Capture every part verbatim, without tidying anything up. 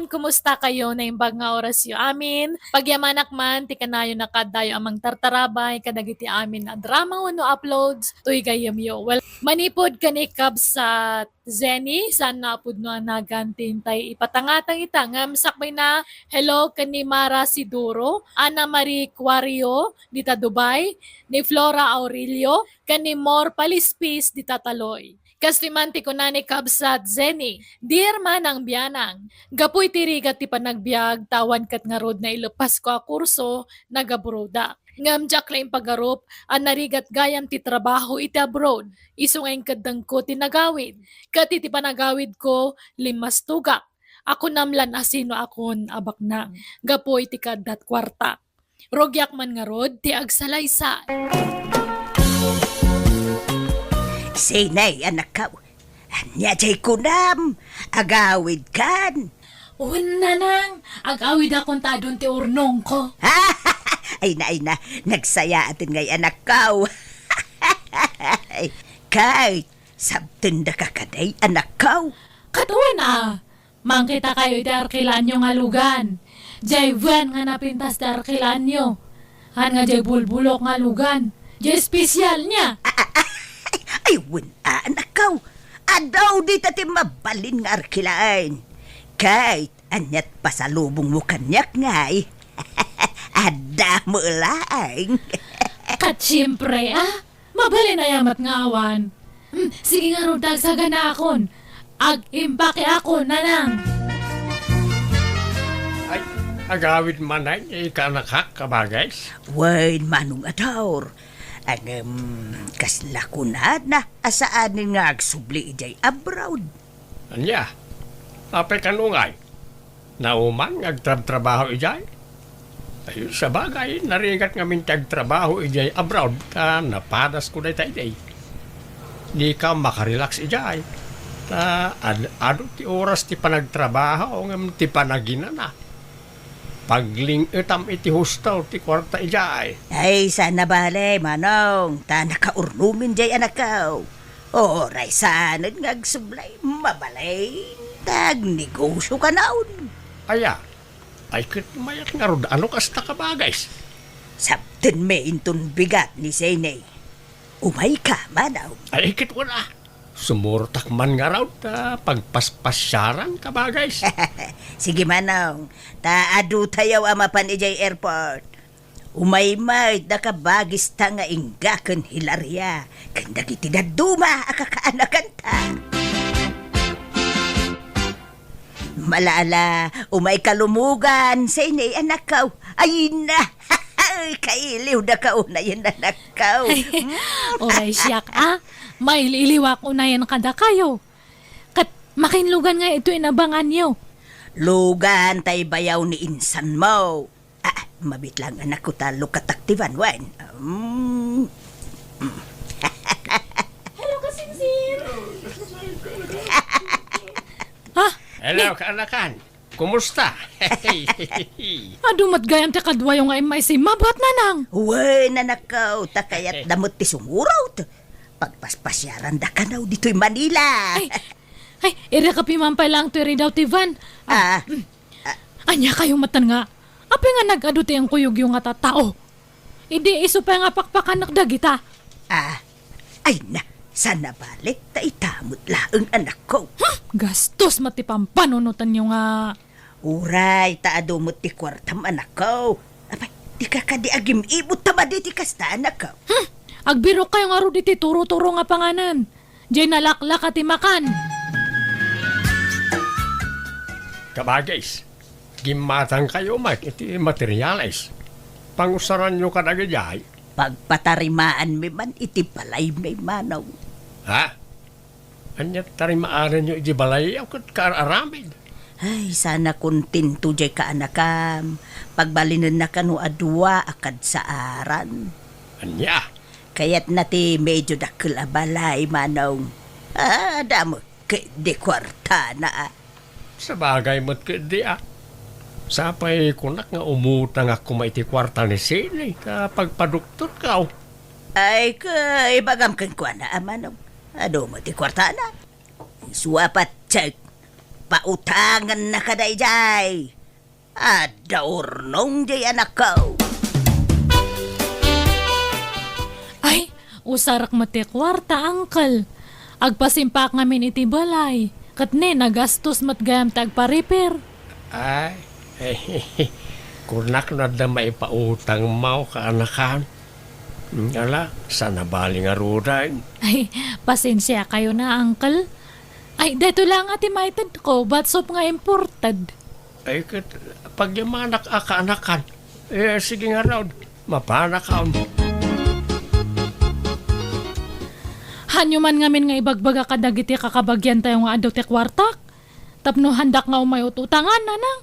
Kumusta kayo? Naimbag nga orasyo amin. Pagyamanak man ti kanayon a kaaddayo a mangtartarabay kadagiti amin a drama wenno uploads toy gayyemyo. Well, manipud ken ni Kabsat Zenny, saan nga a pudno a nagan ti intay ipatangatang ita. Ngem sakbayna, hello ken ni Mara Siduro, Ana Marie Cuario dita Dubai, ni Flora Aurelio, ken ni Mor Palispis dita Taloy. Kastoy man ti kuna ni Kabsat Zenny, Dear Manang Bianang, gapu iti rigat ti panagbiag, ta awan ket ngarud naileppasko a kurso, nagabroadak. Ngem diak la impagarup a narigat gayam ti trabaho iti abroad. Isu nga inkeddengko ti nagawid. Ket iti panagawidko, limmastugak. Akunam lan asino akon a baknang gapu iti kaaddat kuarta. Rugiak man ngarud ti agsalaysay. Sinay, anakko? Ania jay kunam? Agawidkan? Wen, nanang, agawidakon ta adun ti urnongko. Ay na, ay na, nagsayaaten ngay, anakko. Kay, sabtendaka kadi, anakko? Ket wen a, mangkitakayo iti arkilaanyo nga lugan. Jay wen nga napintas ti arkilaanyo. Haan nga jay bulbulok nga lugan. Jay espesialna. Ay, wen a, anakko. Adu dita ti mabalin nga arkilaan. Kay, aniat pasalubongmo kaniak ngay? Adda met laeng. Ket siempre, a. Mabalin aya met nga awan. Hmm, sige ngarud ta agsaganaakon. Ag-impakeakon, nanang. Ay, agawid manen, eh, kaanakak, kabagis? Wen, Manong Ador. Ngem, kasla kunana a saanen nga agsubli idiay abroad? Ania? Apay kano ngay? Nauman nga agtrabtrabaho idiay? Ay, sabagay, narigat ngamin ti agtrabaho idiay abroad, ta napadasko dayta idiay. Dika makarelax idiay. Ta ad-, adu ti oras ti panagtrabaho ngem ti panaginana. Pagling-etam iti husto ti kuarta idiay. Ay, saan a bale, Manong, ta nakaurnongen jay anakko. Uray saanen nga agsubli, mabalin ta agnegosiokanaon. Aya, ay ket mayat ngarud a no kasta, kabagis? Sabtenmi inton bigat ni Sene. Umayka, Manong. Ay ket wala. Sumurtak man ngarud ta pagpaspasiaran, kabagis. Sige, Manong, ta adutayo a mapan idiay airport. Umay met da kabagista nga Inga ken Hilaria ken dagiti dadduma a kakaanakanta. Malala, umayka lumugan, Sene, anakko. Ay na, kailiwdaka unayen, anakko. Uray siak, a, mailiiliwak unayen kadakayo. Ket makinlugan nga ito inabanganyo. Lugan tay bayaw ni insanmo. Ah, mabit lang, anakko, ta lukatak ti banwan. Mm. Hello, kasinsin. Ha? Hello, kaanakan. Kumusta? Adu met gayam ti kaduayo nga immaysay mabuat, nanang. Wen, anakko, ta kayatda met ti sumurot. Pagpaspasiarandakanaw ditoy Manila. Ay, ay, irakapi man pay lang toy ridaw ti van. Ah, Ah, mm. Ah. Ania kayo matan nga? Apay nga nag-adu ti inkuyogyo nga tattao? Idi isu pay nga pakpakanak dagita. Ah, ay na, saan a bale, ta ita met laeng, anakko. Hmm, gastos met ti pampanunotanyo nga. Uray, ta adu met ti kuartam, anakko. Apay, dika kadi agim-ibot ta madi ti kasta, anakko. Hmm, agbirok kayo ngarud iti turo-turo nga panganan. Jay nalaklaka ti makan. Kabagis, gimmatangkayo met iti materiales. Pangusaranyo kadagidiay. Pagpatarimaanmi man iti balaymi, Manong. Ha? Ania ti tarimaanenyo iti balay a ket kaar-aramid? Ay, saan a kontento jay kaanakam. Pagbalinenna kano a dua a kadsaaran. Ania? Kayatna ti medyo dakkel a balay, Manong. Ah, adda met ketdi kuartana, a. Sabagay met ketdi, a. Sapay kunak nga umutangak koma iti kuarta ni Sili, ta pagpadoktorkaw. Ay, ka, ibagam kenkuana, a, Manong. Adu met ti kuartana. Isu a patse. Pautangennaka daydiay. Adda urnong diay anakko. Ay, usarek met ti kuarta, uncle. Agpasimpak ngamin iti balay. Ket ni, nagastos met gayam ti agpa-repair. Ay, eh, kunak no adda maipautangmo, kaanakan. Ala, saan a bali ngaruden. Ay, pasensiakayo na, uncle. Ay, daytoy la nga ti maitedko, batsop nga imported. Ay, ket pagyamanak a kaanakan. Eh, sige ngarud, mapanakon. Hanyo man ngamin nga ibagbaga kadagiti kakabagiantayo nga adu ti kuartak, tapno handak nga umay ut-utangan, nanang.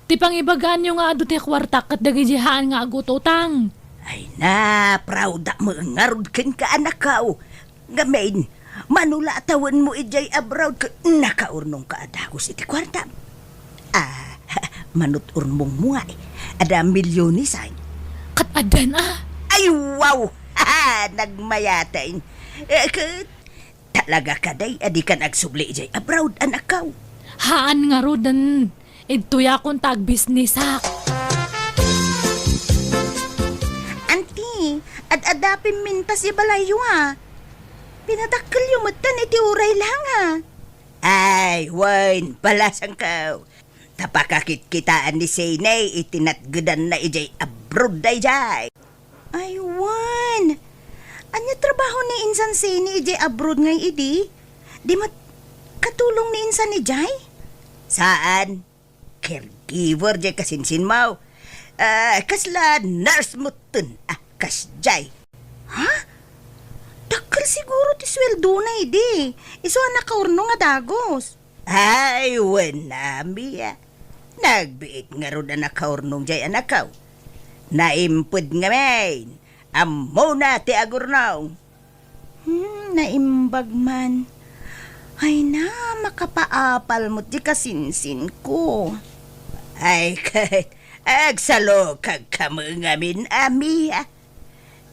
Ti pangibagaanyo nga adu ti kuartak ket dagiti haan nga agututang. Ay na, proud-ak met ngarud kenka, anakko. Ngamin, mano la a tawenmo idiay abroad ket nakaurnongka a dagus iti kuartam. Ah, manut-urnongmo nga, eh. Adda milyones, ay. Ket addan, ah. Ay, wow! Nagmayat, ay. Eh, ket talaga kadi a dikan agsubli idiay abroad, anakko? Haan ngaruden. Idtoyakon ta agbisnisak. Anti, ad-adda pimintas ti balayyo, a. Pinadakkelyo metten iti uray la nga. Ay, wen, balasangko. Ta pakakitkitaan ni Sene iti natgedanna idiay abroad daydiay. Ay, wen. Ania trabaho ni insan Sene idiay abroad ngay idi? Di met katulong ni insan idiay? Saan? Caregiver diay kasinsinmo. Ah, kasla nurse metten. Ah, kasdiay. Ha? Dakkel siguro ti sueldona idi. Isu a nakaurnong a dagus. Ay, wen, Ami, a. Nagbiit ngarud a nakaurnong diay anakko. Naimped ngamin. Ammona ti agurnong. Hmm, naimbag man. Ay na, makapaapal met ti kasinsinko. Ay, ket, agsalukagka met ngamin, Ami, a.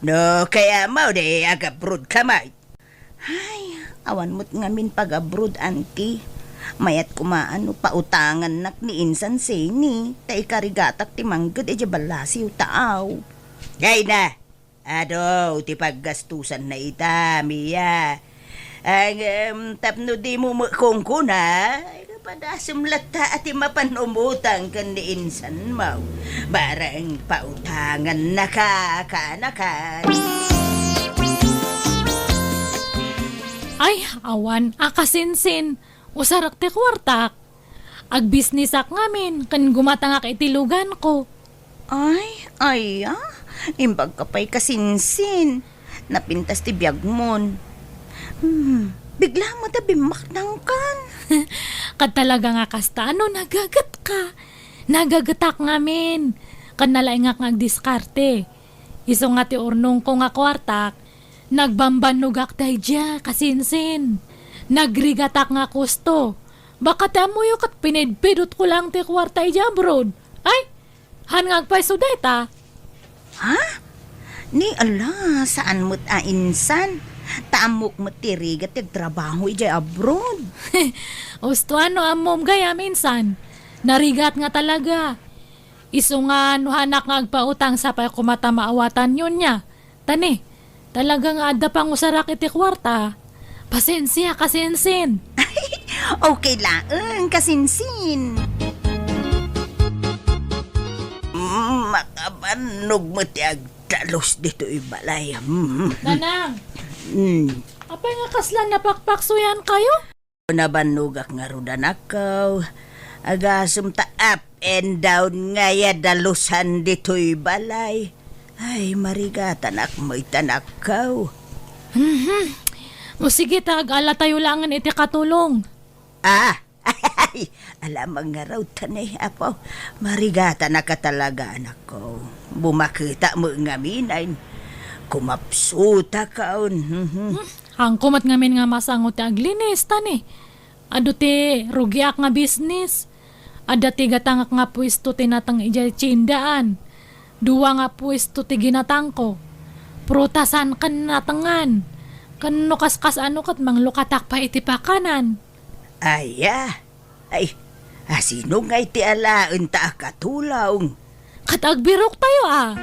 No kayatmo, di agabrodka met. Ay, awan met ngamin pag-abroad, anti. Mayat koma no pautangannak ni insan Sene, ta ikarigatak ti mangged idiay ballasiw taaw. Ay na, adu ti paggastusanna ita, Mia. Ngem, tapno dimo met kunkuna, ay, padasem latta a ti mapan umutang ken ni insanmo. Bareng pautangannaka, kaanakan. Ay, awan a kasinsin. Usarek ti kuartak. Agbisnisak ngamin ken gumatangak iti luganko. Ay, aya, imbagka pay kasinsin. Napintas ti biagmon. Hmm, bigla met a bimmaknangkan. Ket talaga nga kasta, no nagagetka? Nagagetak ngamin. Ket nalaingak nga agdiskarte. Isu nga ti urnongko nga kuartak, nagbambannogak daydiay, kasinsin. Nagrigatak nga kusto. Baka ti ammoyo ket pinidpidotko lang ti kuarta idiay abroad. Ay, haan nga agpayso dayta. Ha? Ni ala, saan met a insan. Ta ammok met ti rigat ti agtrabaho idiay abroad. Usto a no ammom gayam insan. Narigat nga talaga. Isu nga no haanak nga agpautang, sapay koma ta maawatanyo nia. Ta ni, talaga nga adda pangusarak iti kuarta. Pasensia, kasinsin. Okay laeng, kasinsin. Mm, makabannog met ti agdalus ditoy balay. Mm. Nanang, Mm. Apay nga kasla napakpaksuyan kayo? Nabannogak ngarud, anakko. Agasem ta up and down ngay a dalusan ditoy balay. Ay, marigatanak met, anakko. Mhm. O sige ta, ag-alatayo laengen iti katulong. Ah, ay, ala, mangarud ta ni, Apo. Marigatanak a talaga, anakko. Bumaketa met ngamin, ay. Kumapsutakon. Mhm. Hmm, haanko met ngamin nga masango ti aglinis, ta ni. Adu ti rugiak nga bisnis. Adda ti gatangak nga puesto ti nateng idiay tiendaan. Dua nga puesto ti ginatangko. Prutasan ken natengan. Ken no kaskas-ano ket manglukatak pay iti pakanan. Aya, Ay, a, sino ngay ti alaen ta a katulong? Ket agbiroktayo a.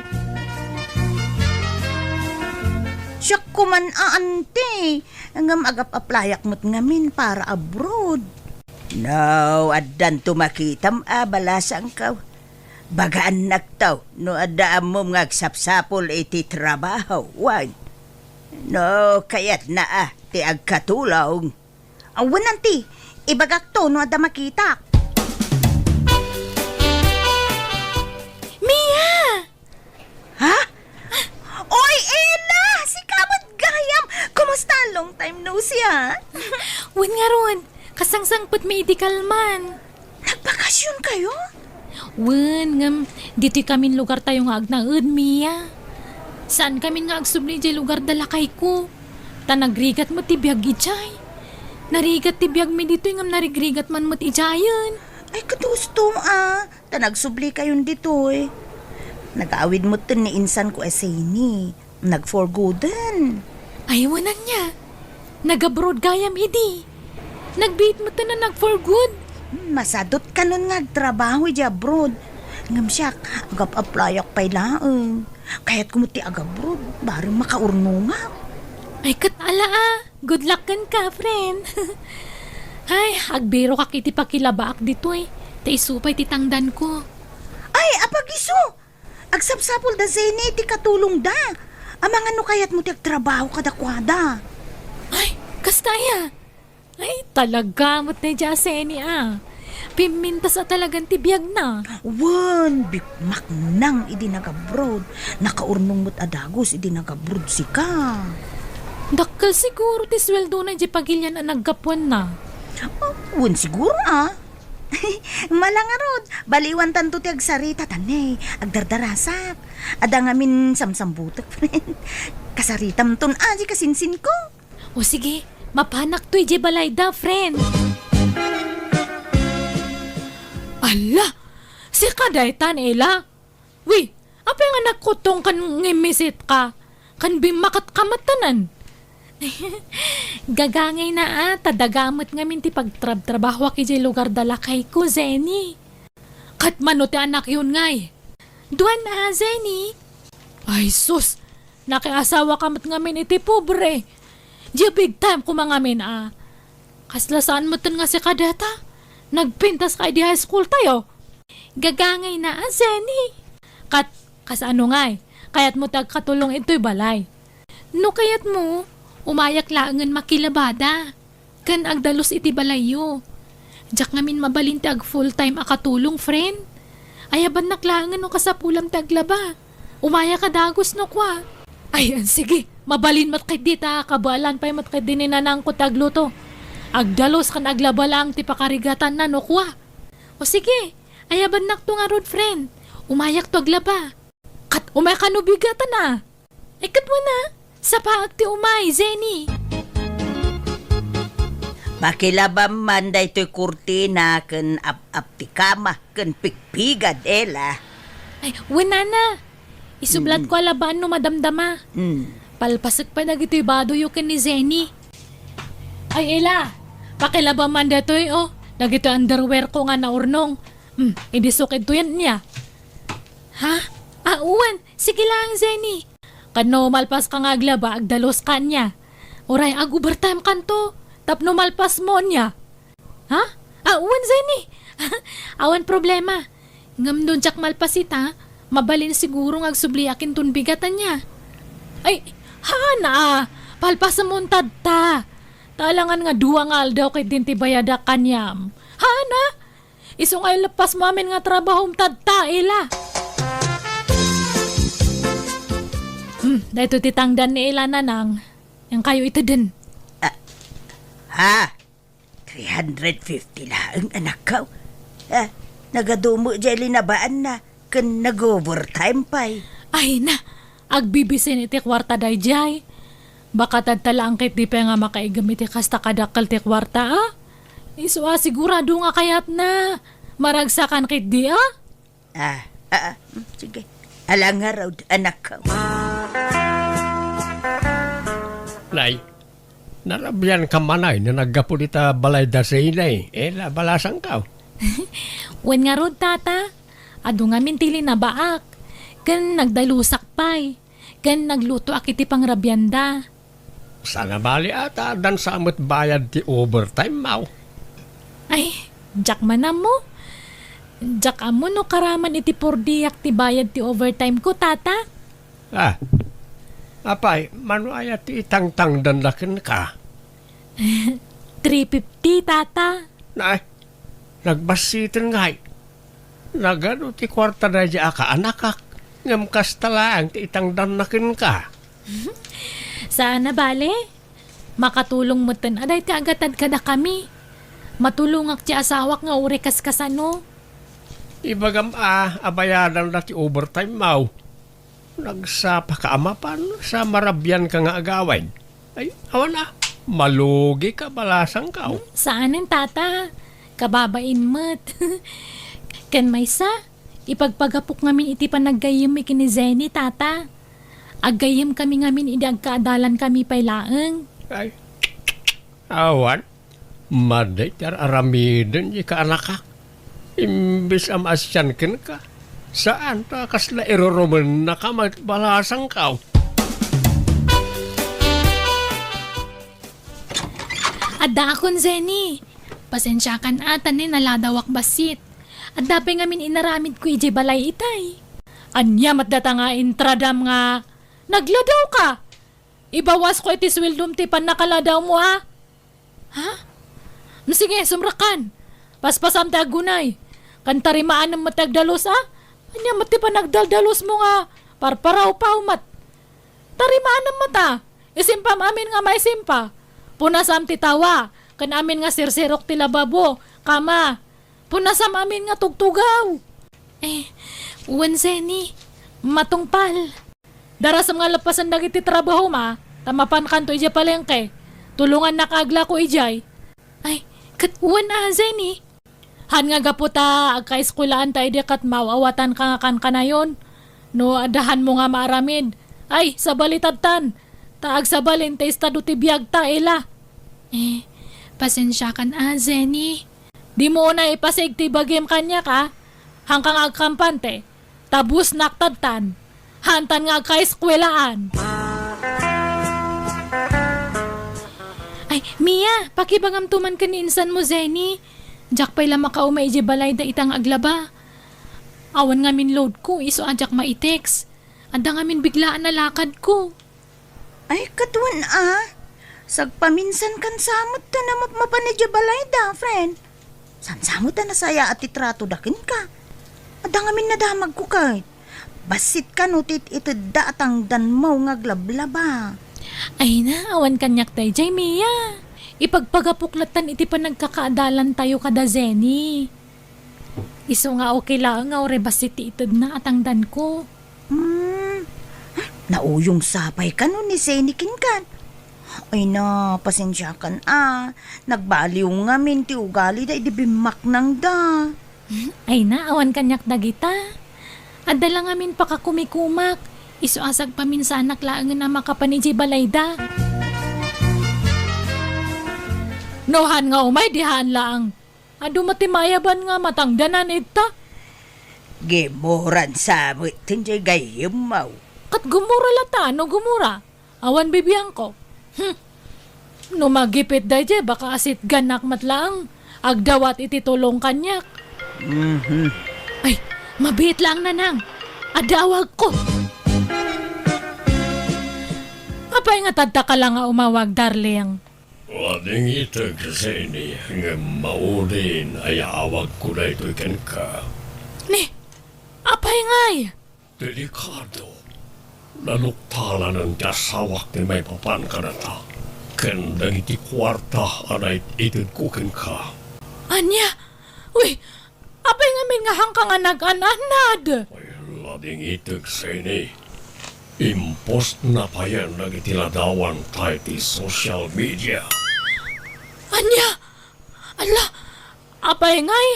Siak koman a, anti. Ngem agap-aplayak met ngamin para abroad. No, addanto makitam a balasangko. Bagaannakto no adda ammom nga agsapsapul iti trabaho, wen? No, kayatna a ti agkatulong. Awan, anti. Ibagakto no adda makitak. Mia! Ha? Oy, Ella! Sika met gayam! Kumusta? Long time no see, ah. Wen ngarud, kasangsangpetmi idi kalman. Nagbakasionkayo? Wen, ngem ditoy kamin lugartayo nga agnaed, Mia. Saan kamin nga agsubli idiay lugar da lakayko. Ta nagrigat met ti biag idiay. Narigat ti biagmi ditoy ngem narigrigat man met idiayen. Ay, kadusto, ah. Ta nagsublikayon ditoy. Nag-awid metten ni insanko a Zeni. Nagforgoden. Ay, wen ania. Nag-abroad gayam idi. Nagbiit metten a nagforgod. Masadot kanon nga agtrabaho idi abroad. Ngem siak, agap-aplayak pay laeng. Kayatko met ti agabroad, bareng makaurnongak. Ay, ket ala a. Good luck kenka, friend. Ay, agbirokak iti pakilabaak ditoy. Ta isu pay ti tangdanko. Ay, apagiso! Agsapsapul da Zeni iti katulongda. Amangan no kayatmo ti agtrabaho kadakuada. Ay, kasta aya? Ay, talaga met daydiay a Zeni a. Pimmintas a talagan ti biagna. Wen, bikmaknang idi nagabroad. Nakaurnong met a dagus idi nagabroad sika. Dakkel siguro ti sueldona idiay pagilian a naggapuanna. Wen siguro a. Mala ngarud, baliwantanto ti agsarita, ta ne, agdardarasak. Adda ngamin samsambutek, friend. Kasaritamton a, di kasinsinko. O sige, mapanakto idiay balayda, friend. Ala! Sika daytan, Ella? Wi, apay nga nagkutong ken ngimmisit ka? Ken bimmaket ka met tanan. Gagangayna a, ta daga met ngamin ti pagtrabtrabahoak idiay lugar da lakayko, Zeni. Ket mano ti anakyon ngay? Duan a, Zeni. Ay sus, nakiasawa ka met ngamin iti pobre. Diay big time koma ngamin a. Kasla saan metten nga sika dayta? Nagpintas ka idi high school tayo? Gagangayna a, Zeni. Kat, kasano ngay? Kayatmo ti agkatulong itoy balay? No kayatmo, umayak laengen makilabada. Ken agdalus iti balayyo. Diak ngamin mabalin ti ag full time a katulong, friend. Ayabannak laengen no kasapulam ti aglaba. Umayak a dagus no kua. Ay, sige, mabalin met ketdi ta kabaelan pay met ketdi ni nanangko ti agluto. Agdalus ken aglaba laeng ti pakarigatanna no kua. O sige, ayabannakto ngarud, friend. Umayakto aglaba. Ket umay kano bigatan a? Ay, ket wen a, sapaek ti umay, Zeni. Pakilabam man daytoy kurtina ken ap-ap ti kama ken pigpigad, Ella. Ay, wen, nana. Isublatko a labaan no madamdama. Mm. Palpasek pay dagitoy badoyo ken ni Zeni. Ay, Ella, pakilabam man daytoy, o. Dagitoy underwear ko nga naurnong. Hmm, idi sukid to yan niya. Ha? Ah, wen, sige lang, Zeni. Ken no malpas ka nga aglaba, agdalus ka niya. Uray, ag-overtime kanto. Tapno malpas mo niya. Ha? Ah, wen, Zeni. Awan problema. Ngem no diak malpas ita, mabalin siguro nga agsubliak inton bigatan niya. Ay, haan a, palpasem mo unta ta. Ta alangan nga dua nga aldaw ket din ti bayadak kaniam. Haan a, isu nga ilepas mo amin nga trabahom tadta, Ella. Hmm, daytoy ti tangdan ni Ella, Nanang. Yan kayo iteden. Ah, ha? Three hundred fifty laeng, anakko. Ah, nagadumo jay linabaanna, ken nag-overtime pay. Ay na, agbibisin iti kuarta dayjay. Baka tadta laeng ketdi pay nga makaigem iti kasta kadakkel ti kuarta, a? Isu a sigurado nga kayatna. Maragsakan ketdi, a? Ah, ah, ah, mm, sige. Ala ngarud, anakko. Nay, Narabian ka manay no naggapu dita balay da Zeni, eh, la, balasangkaw. Wen ngarud, tata, adu ngamin ti linabaak, ken nagdalusak pay, ken naglutoak iti pangrabianda. Saan a bali a ta addan sa met bayad ti overtime, maw? Ay, diak man ammo. Diak ammo no karaman iti pordiak ti bayad ti overtime ko, tata. Ah, apay, mano aya ti itangtangdanna kenka? Three fifty, tata. Nay, nagbassiten ngay. Nagadu ti kuarta daydi a kaanakak, ngem kasta laeng ti itangdanna kenka. Saan a bale? Makatulong metten a dayta a gatad kadakami. Matulongak ti asawak nga uray kaskasano. Ibagam a, abayadanda ti overtime, maw? Nagsapaka a mapan sa marabianka nga agawid. Ay, awan a, malugika, balasangkaw. Hmm, saanen, tata. Kababain met. Ken maysa, ipagpagapok ngamin iti panaggayyemmi ken ni Zeni, tata. Aggayyemkami ngamin idi agkaadalankami pay laeng. Ay, awan. Madi ti ar-aramiden di kaanakak. Imbes a maasian kenka, saan ta kasla irurumennaka met, balasangkaw. Addaakon, Zeni. Pasensiakan a, ta ni naladawak bassit. Adda pay ngamin inaramidko idiay balay itay. Ania met data nga intradam nga nagladawka? Ibawasko iti sueldom ti pannakaladawmo a? Ha? Mm, sige, sumrakan. Paspasam ti agunay. Ken tarimaanem met ti agdalus a? Ania met ti panagdaldalus mo nga parparawpaw met? Tarimaanem met a. Isimpam amin nga maisimpa. Punasam ti tawa, ken amin nga sirsirok ti lababo, kama. Punasam amin nga tugtugaw. Eh, wen Zeni, matungpal. Darasem nga lappasen dagiti trabahom a, ta mapankanto idiay palengke. Tulongannak aglako idiay. Ay, ket wen a, Zeni. Han nga gapu ta agkaeskuelaan ta idi ket maaw-awatanka nga kankanayon. No adda hanmo nga maaramid, ay, sabali tattan. Ta agsabalin ti estado ti biagta, Ella. Eh, pasensiakan a, Zeni. Dimo unay ipasig ti bagim kaniak a. Hanka nga agkampante. Ta busnak tattan. Hantan nga agkaeskuelaan. Ay, Mia, pakibangamto man ken ni insan mo, Zeni. Diak pay la makauma idiay balayda ita nga aglaba. Awan ngamin loadko, isu a diak maitext. Adda ngamin biglaan a lakadko. Ay, ket wen a. Sagpaminsan kan sa met ta na mapmapan idiay balayda, friend. Saan sa met ta nasayaat ti tratoda kenka. Adda ngamin nadamagko ket. Bassit kano ti it-itedda a tangdanmo nga aglablaba. Ay na, awan kaniak daydiay, Mia. Ipagpagapok lattan iti panagkakaadalantayo kada Zeni. Isu nga okay laeng nga uray bassit ti itedna a tangdanko. Hmm, nauyong sa pay kano ni Zeni kenkan? Ay na, pasensiakan a. Nagbaliw ngamin ti ugalida idi bimmaknangda. Hmm, ay na, awan kaniak dagita. Adda la ngamin pakakumikumak. Isu a sagpaminsanak laengen a makapan idiay balayda. No han nga umay, di han laeng. Adu met ti maayaban nga matangdanan ita. Gimuran sa met ti gayyemmo. Ket gumura lata, no gumura. Awan bibiangko. Hmm. No magipit daydiay, baka asitganak met laeng. Agdawat iti tulong kaniak. Mhm. Ay, mabiit laeng, Nanang. Adda awagko. Apay nga tadta ka la nga umawag, darling? Adingiteg, Zeni, ngem maudin a yaawagko daytoy kenka. Ni, apay ngay? Delikado. Naluktalanen ti asawak ti maipapan kadata ken dagiti kuarta a naititedko kenka. Ania? Uy, apay ngamin nga hanka nga nag-an-annad? Ay, ladingiteg, Zeni. Impostna payen dagiti ladawanta iti social media. Ania? Ala, apay ngay?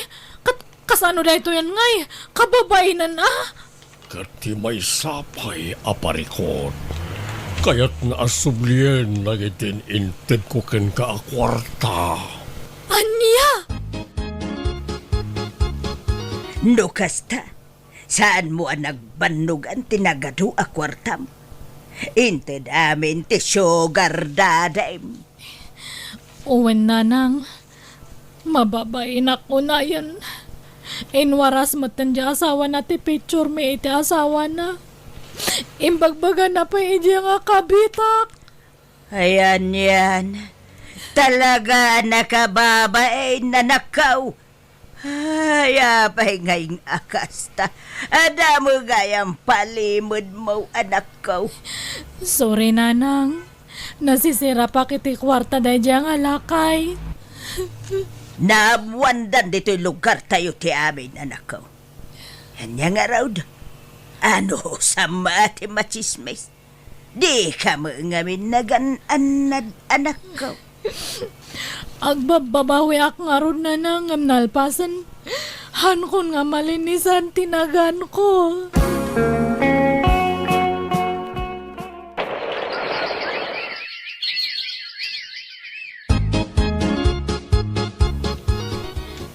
Kat-, kasano daytoyen ngay? Kababainen a? Ket ti maysa pay a parikut, Kayatna a sublien dagiti intedko kenka a kuarta. Ania? No kasta, saanmo a nagbannogan ti nagadu a kuartam? Inted amin ti sugar daddy-m. Wen, nanang, mababainak unayen. Inwaras metten ti asawana ti picture mi iti asawana. Imbagbagana pay idiay nga kabitak. Ay, anian, talaga a nakababain, anakko. Ay, apay ngay a kasta? Adda met gayam palimedmo, anakko. Sorry, nanang. Nasisirapak iti kuarta daydiay nga lakay. Naammoandan ditoy lugartayo ti amin, anakko. Ania ngarud? Anusam a ti matsismis? Dika met ngamin nagan-annad, anakko. Agbabbabawiak ngarud, nanang, ngem nalpasen. Haankon nga malinisan ti naganko.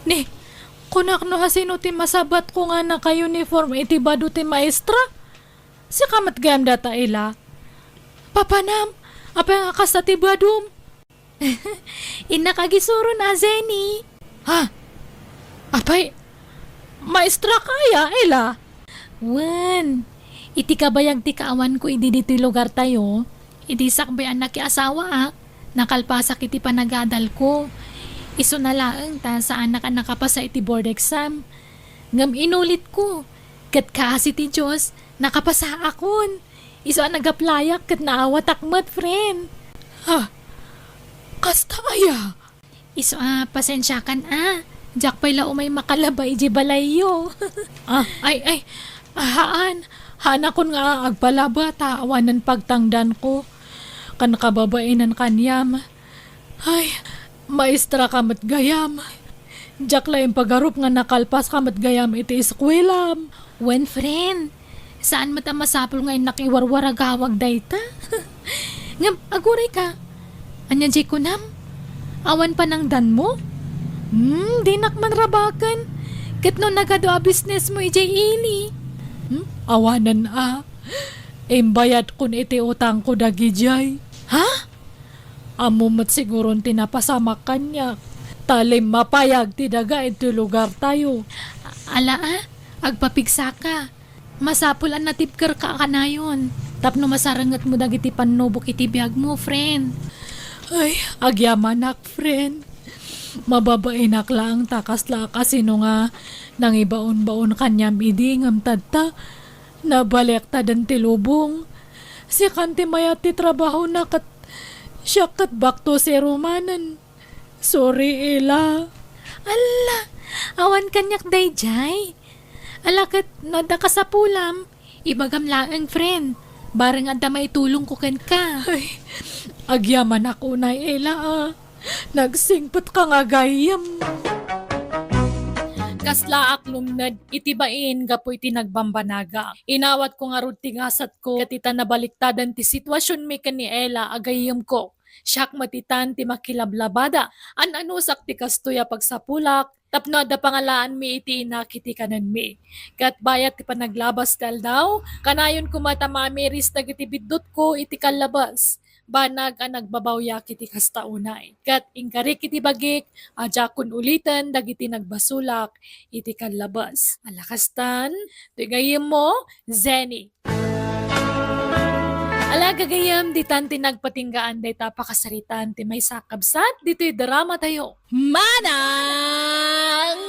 Ni, kunak no asino ti masabatko nga naka-uniform iti bado ti maestra? Sika met gayam dayta, Ela? Papanam, apay nga kasta ti badom? Innak agisuron a, Jenny. Ha? Apay, maestra ka aya, Ela? Wen, iti kabayag ti kaawanko idi ditoy lugartayo, idi sakbay a nakiasawaak, nakalpasak iti panagadalko. Isuna laeng ta saanak a nakapasa iti board exam. Ngem inulitko, ket kaasi ti Dios, nakapasaakon. Isu a nag-applyak ket naawatak met, friend. Ha? Kasta aya? Isu a, pasensiakan a. Diak pay la umay makalaba idiay balayyo. Ah, ay, ay. Haan. Haanakon nga agpalaba ta awanen pagtangdanko. Kan kababainan kaniam. Ay, maestra ka met gayam. Diak la impagarup nga nakalpas ka met gayam iti eskuelam. Wen, friend, saan met a masapul nga innak iwarwaragawag dayta. Ngem, aguray ka. Ania diay kunam? Awan panangdanmo? Hmm, dinak man rabaken. Ket no nagadu a businessmo idiay ili? Hmm, awanen a. Imbayadkon iti utangko dagidiay. Ha? Ammom met siguron ti napasamak kaniak, ta limmapayag ti daga iti lugartayo. Ala a, agpapigsaka. Masapul a natibkerka kanayon tapno masarengetmo dagiti pannubok iti biagmo, friend. Ay, agyamanak, friend. Mababainak laeng ta kasla a kasino nga nangibaonbaon kaniam idi ngem tatta, nabaliaktadan ti lubong. Sikan ti mayat ti trabahona ket siak ket back to zero manen. Sorry, Ela. Alla, awan kaniak daydiay. Ala ket no adda kasapulam, ibagam laeng, friend. Bareng adda maitulongko kenka. Ay, agyamanak unay, Ela, a. Nagsingpetka nga gayyem. Kaslaak lumned iti bain gapu iti nagbambanaga. Inawatko ngarud ti gasatko ket ita nabaliktadan ti situasionmi ken ni Ela a gayyemko. Siak met itan ti makilablabada. An-anusak ti kastoy a pagsapulak tapno adda pangalaanmi iti inak iti kanenmi. Ket bayat ti panaglabas ti aldaw, kanayon koma ta mamiris dagiti biddutko iti kallabas. Banag a nagbabawyak iti kasta unay. Ket inkarik iti bagik a diakon uliten dagiti nagbasolak iti kallabas. Ala kastan, ti gayyemmo, Zenny. Ala, gagayyem, ditan ti nagpatinggaan dayta a pakasaritaan ti maysa a kabsat ditoy dramatayo. Manang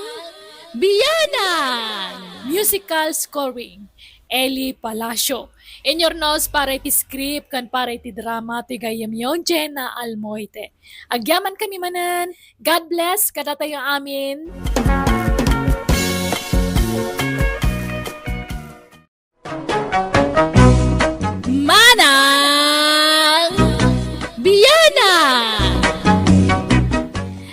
Bianang! Musical scoring, Eli Palacio. Inyurnos para iti script ken para iti drama ti gayyemyo, Jenna Almoite. Agyamankami manen. God bless kadatayo amin. Manang Bianang!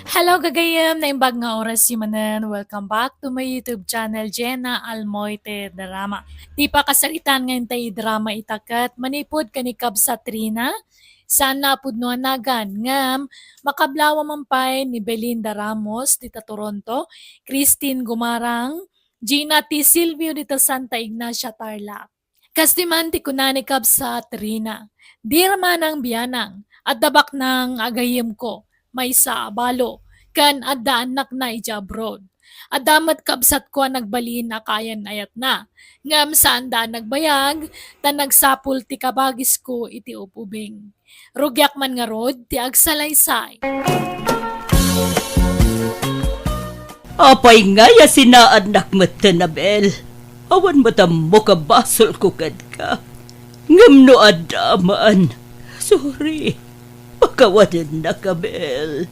Hello, Gagayem, naimbag nga oras manen. Welcome back to my YouTube channel, Jenna Almoite Drama. Ti pakasaritaan nga intay drama ita ket manipud ken ni Kabsat Rina, saan a pudno a nagan, ngem makablawa man pay ni Belinda Ramos dita Toronto, Christine Gumarang, Gina T. Silvio dita Santa Ignacia, Tarlac. Kastoy man ti kuna ni Kabsat Rina, "Dira manang bianang, adda baknang agayemko, maysa a balo, ken adda annakna idiay abroad. Adda met kabsatko a nagbalin a kaayan-ayatna, ngem saanda a nagbayag, ta nagsapul ti kabagisko iti ub-ubing." Rugiak man ngarud ti agsalaysay. Apay ngay a sinaannak metten, Abel? Awan met ammok a basolko kenka. Ngem no adda man, sorry. Pakawanennak, Abel.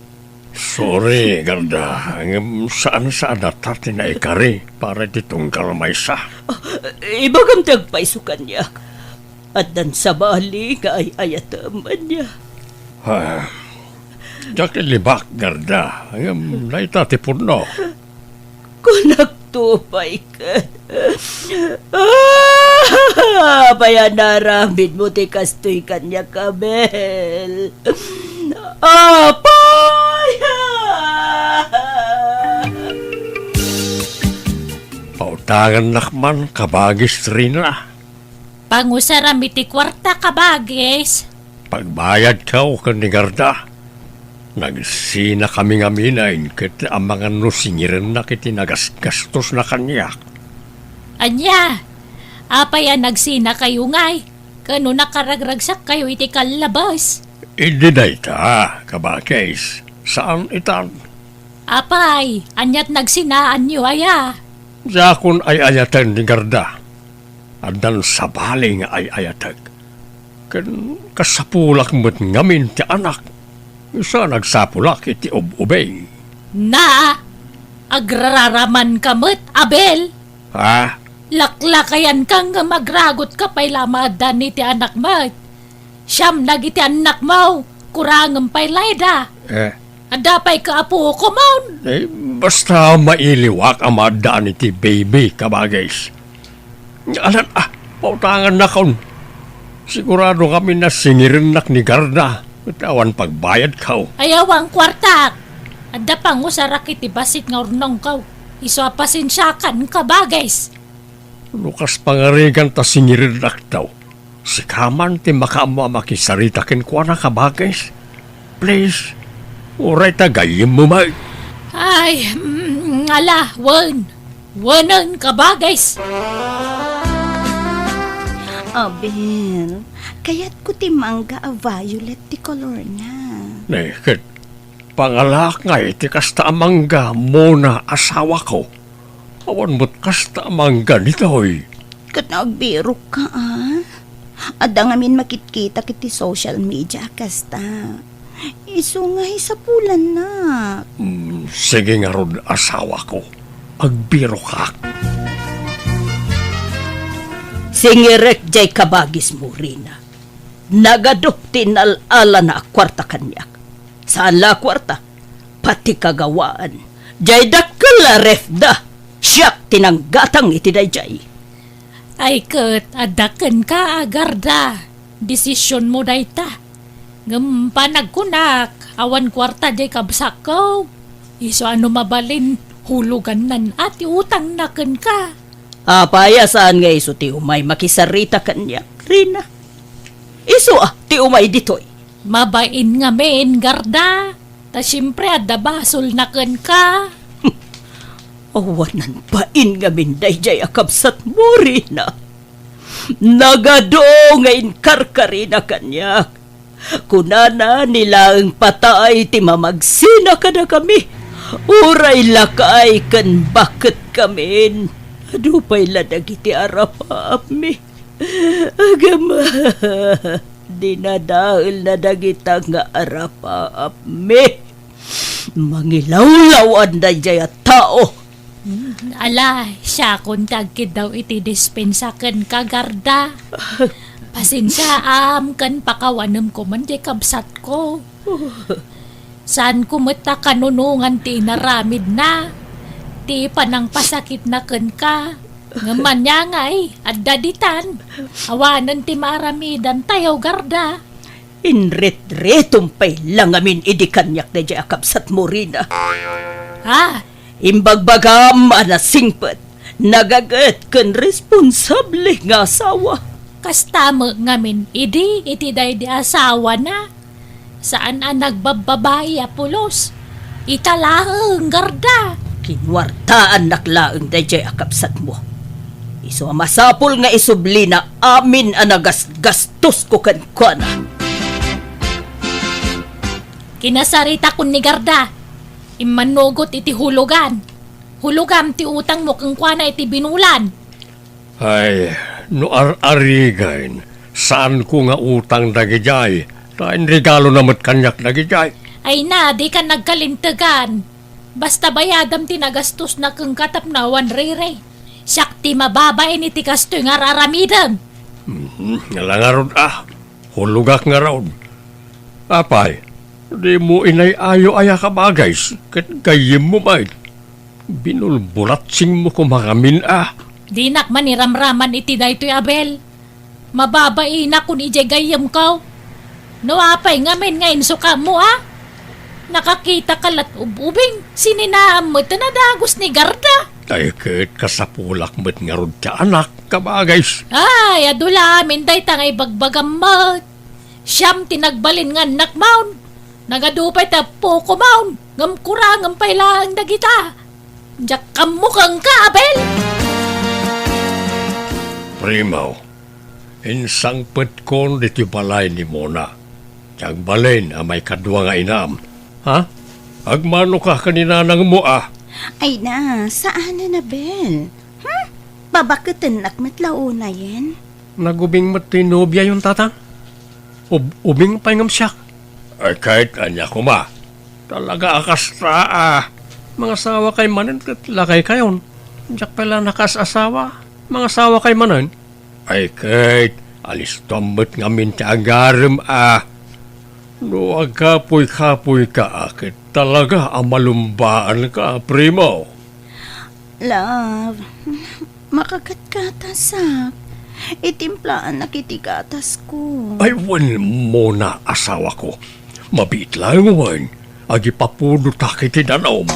Sorry, Garda. Ngem saan-saan a ta ti naikari para iti tunggal maysa. Ah, ibagam ti agpayso kaniak. Addan sabali nga ay-ayatem, ania? Ah, diak ilibak, Garda, ngem dayta ti pudno. Kunakto pay ket. Ah, apay a naaramidmo ti kastoy kaniak, Abel? Apay! Pautangannak man, kabagis Rina. Pangusaram iti kuarta, kabagis. Pagbayadkaw ken ni Garda. Nagsinakami ngamin ket amangan no singirennak iti nagasgastosna kaniak. Ania? Apay a nagsinakayo ngay? Ken no nakaragragsakkayo iti kallabes? Idi dayta, kabagis. Saan itan? Apay, aniat nagsinaanyo aya? Diakon ay-ayaten ni Garda. Addan sabali nga ay-ayatek. Ken kasapulak met ngamin ti anak. Isu a nagsapulak iti ub-ubing. Na, agrararamanka met, Abel. Ha? Laklakayanka ngem agragutka pay la a maaddan iti anak met. Siam dagiti annakmo, kurangem pay layda. Eh. Adda pay kaapukomon. Eh, basta mailiwak a maaddaan iti baby, kabagis. Alan, ah, pautangannakon. Sigurado ngamin a singirennak ni Garda, ket awan pagbayadko. Ayaw a kuartak. Adda pangusarak iti bassit nga urnongko. Isu a pasensiakan, kabagis. No kas pangarigan ta singirennak daw, sika man ti makaammo a makisarita kenkuana, kabagis. Please, uray ta gayyemmo met. Ay, mm, ala, wen. Wenen, kabagis. Abel, kayatko ti mangga a violet ti kolorna. Ne, ket pangalaak ngay ti kasta a mangga, Mona, asawako. Awan met kasta a mangga ditoy. Ket agbirokka, a? Adda ngamin makitkitak iti social media a kasta. Isu nga isapulannak. Mm, sige ngarud, asawako. Agbirokak. Singirek jay kabagismo, Rina. Nagadu ti nal-alana a kuarta kaniak. Saan la a kuarta, pati kagawaan. Jay dakkel a refda, siak ti nanggatang iti dayjay. Ay ket, adda kenka a Garda. Desisionmo dayta. Ngem panagkunak, awan kuarta jay kabsatko. Isu a no mabalin, hulugannan a ti utangna kenka. Apay a saan nga isu ti umay makisarita kaniak, Rina? Isu a ti umay ditoy. Mabain ngamin, Garda. Ta siempre, adda basolna kenka. Awanan bain ngamin dayjay a kabsatmo, Rina. Nagadu nga inkarkarina kaniak. Kunana, ni laeng patay ti mamagsina kadakami. Uray lakay ken baketkamin. Adu pay la dagiti arapaapmi. Agama, dinadaelna dagita nga arapaapmi. Mangilawlaw dayjay a tao. Hmm, ala, siakon ti agkiddaw iti dispensa kenka, Garda. Pasensiaam ken pakawanemko man jay kabsatko. Saanko met a kanunongan ti inaramidna, ti panangpasakitna kenka. Ngem ania ngay, adda ditan. Awanen ti maaramidantayo, Garda. Inritritmo pay la ngamin idi kaniak daydiay a kabsatmo, Rina. Ah, Imbagbagam a nasingpet, nagaget ken responsable nga asawa. Kasta met ngamin idi iti daydi asawana. Saan a nagbabbabai a pulos. Ita laeng, Garda. Kinuartaannak laeng daydiay a kabsatmo. Isu a masapul nga isublina amin a nagasgastosko kenkuana. Kinasaritakon ni Garda. Immanugot iti hulugan. Hulogam ti utangmo kenkuana iti binulan. Ay, no ar-arigen, saanko nga utang dagidiay, ta inregalona met kaniak dagidiay. Ay na, dika nagkalintegan. Basta bayadam ti nagastosna kenka tapno awan riri. Siak ti mababain iti kastoy nga ar-aramidem. Mhm, nga la ngarud a, hulogak ngarud. Apay, dimo inay-ayo aya, kabagis, ket gayyemmo met. Binulbulatsingmo koma ngamin a. Dinak maniramraman iti daytoy, Abel. Mababainakon idiay gayyemko. No apay ngamin nga insukaammo a? Nakakitaka la't ub-ubing, sininaam met a dagus ni Garda. Ay ket kasapulak met ngarud ti anak, kabagis. Ay, adu la amin dayta nga ibagbagam met. Siam ti nagbalin nga annakmon. Nagadu pay ti appokomon, ngem kurangem pay laeng dagita. Diak ammo kenka, Abel! Primo, insangpetkon ditoy balay ni Mona. Ti agbalin a maikadua nga inam. Ha? Agmanoka ken ni nanangmo a? Ay na, saanen, Abel. Hmm? Babaketennak met la unayen. Nagubing met ti nobiayon, Tatang. Ub-, ubing pay ngem siak. Ay, ket ania koma? Talaga a kasta a. Mangasawa kay manen ket lakay kayon. Diak pay la nakaas-asawa. Mangasawa kay manen. Ay, ket alistuam met ngamin ti agarem a. No agkapuy-kapuy ka a, ket talaga a malumbaan ka, Primo. Love, makagatgatasak. Itimplaannak iti gatasko. Ay, wen, Mona, asawako. Mabiit laeng wen, agipapudotak iti danum.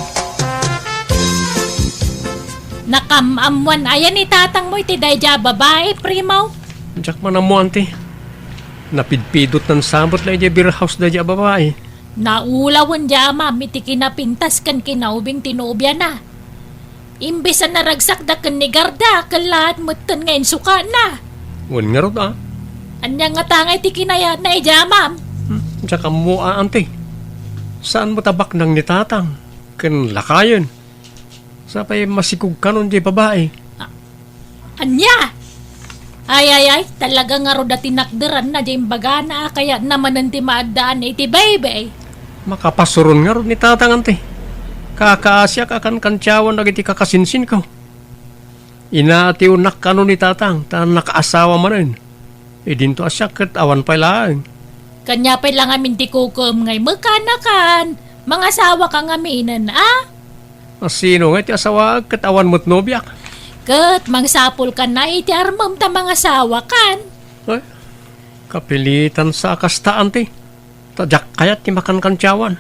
Nakam-ammoan aya ni tatangmo iti daydiay a babai, Primo? Diak man ammo, anti. Napidpidot nansabet la idiay beer house daydiay a babai. Naulawen di amam iti kinapintas ken kinaubing ti nobiana. Imbes a naragsakda ken ni Garda, kellaat metten nga insukana. Wen ngarud a. Ania ngata nga iti kinayatna idi amam? Hmm, diak ammo a, anti. Saan met a baknang ni tatang ken lakayen? Sapay masikog kanon di babai. A-, ania? Ay, ay, ay, talaga ngarud a tinakderanna di imbagana a kayatna manen ti maaddaan iti baybay. Makapasuron ngarud ni tatang, anti. Kakaasiak a kankantiawan dagiti kakasinsinko. Inatiwnak kano ni tatang, ta nakaasawa manen. Idinto a siak ket awan pay laeng. Kania pay la ngamin ti kukuem nga imekanakan, mangasawaka ngaminen a? A sino ngay ti asawaek ket awan met nobiak? Ket mangsapulkan a iti armem ta mangasawakan. Ay, kapilitan sa a kasta, anti. Ta diak kayat ti makankantiawan.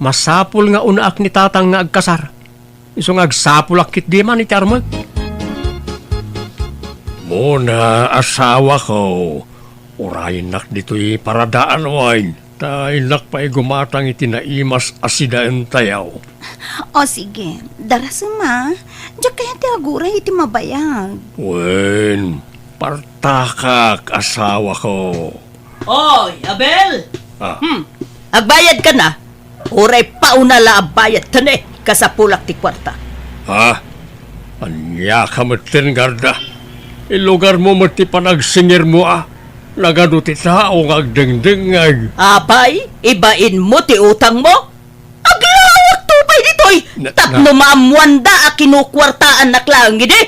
Masapul nga unaak ni tatang nga agkasar. Isu nga agsapulak ketdi man iti armek. Mona, asawako, urayennak ditoy paradaan wen, ta innak pay gumatang iti naimas a sidaentayo. O sige, darasem a. Diak kayat ti aguray iti mabayag. Wen, partakak, asawako. Oy, Abel! Ah. Hmm. Agbayadka na? Uray pauna la a bayad, tene, kasapulak ti kuarta. Ha? Ania ka metten, Garda? Ilugarmo met ti panagsingirmo a. Nagadu ti tao nga agdengdengngeg. Apay, ibainmo ti utangmo? Aglawakto pay ditoy. Na-, tapno na- maammoanda a kinukuartaannak laeng idi.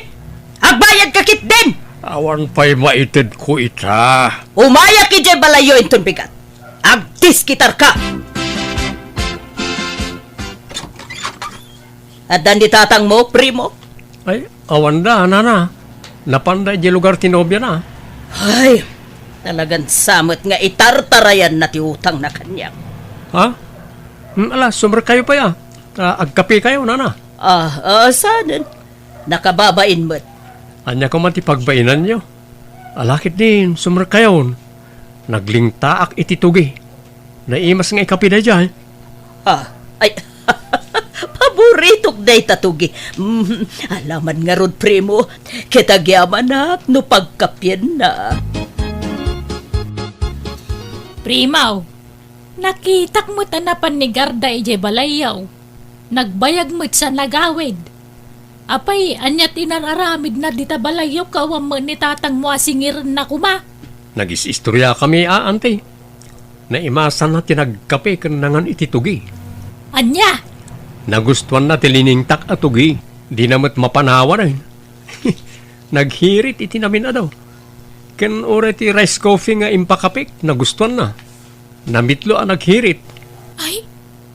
Agbayadka ketdin. Awan pay maitedko ita. Umayak idiay balayyo inton bigat. Agdiskitarka. Addan ni tatangmo, primo? Ay, awanda, nana. Napanda idiay lugar ti nobiana. Ay, talagan sa met nga itartarayanna ti utangna kaniak. Ha? Hmm, ala, sumrekkayo pay, a. Ta agkapekayo, nana. Ah, ah, saanen? Nakababain met. Ania koma ti pagbainanyo? Ala ketdin, sumrekkayon. Naglingtaak iti tugi. Naimas nga ikape daydiay. Ah, ay, paboritok dayta tugi. Mm, alaman ngarud, primo, ket agyamanak no pagkapienna. Primo, nakitak met a napan ni Garda idiay balayyo. Nagbayag met sa nagawid. Apay, ania ti inar-aramidna dita balayyo ket awan met ni tatangmo a singirenna koma? Nagis-istoriakami, a, anti. Naimasanna ti nagkape ken nangan iti tugi. Ania? Nagustuanna ti liningtak a tugi. Dina met mapan awanen. Naghirit iti namin-adu. Ken uray ti rice coffee nga impakapek, nagustuanna. Namitlo a naghirit. Ay,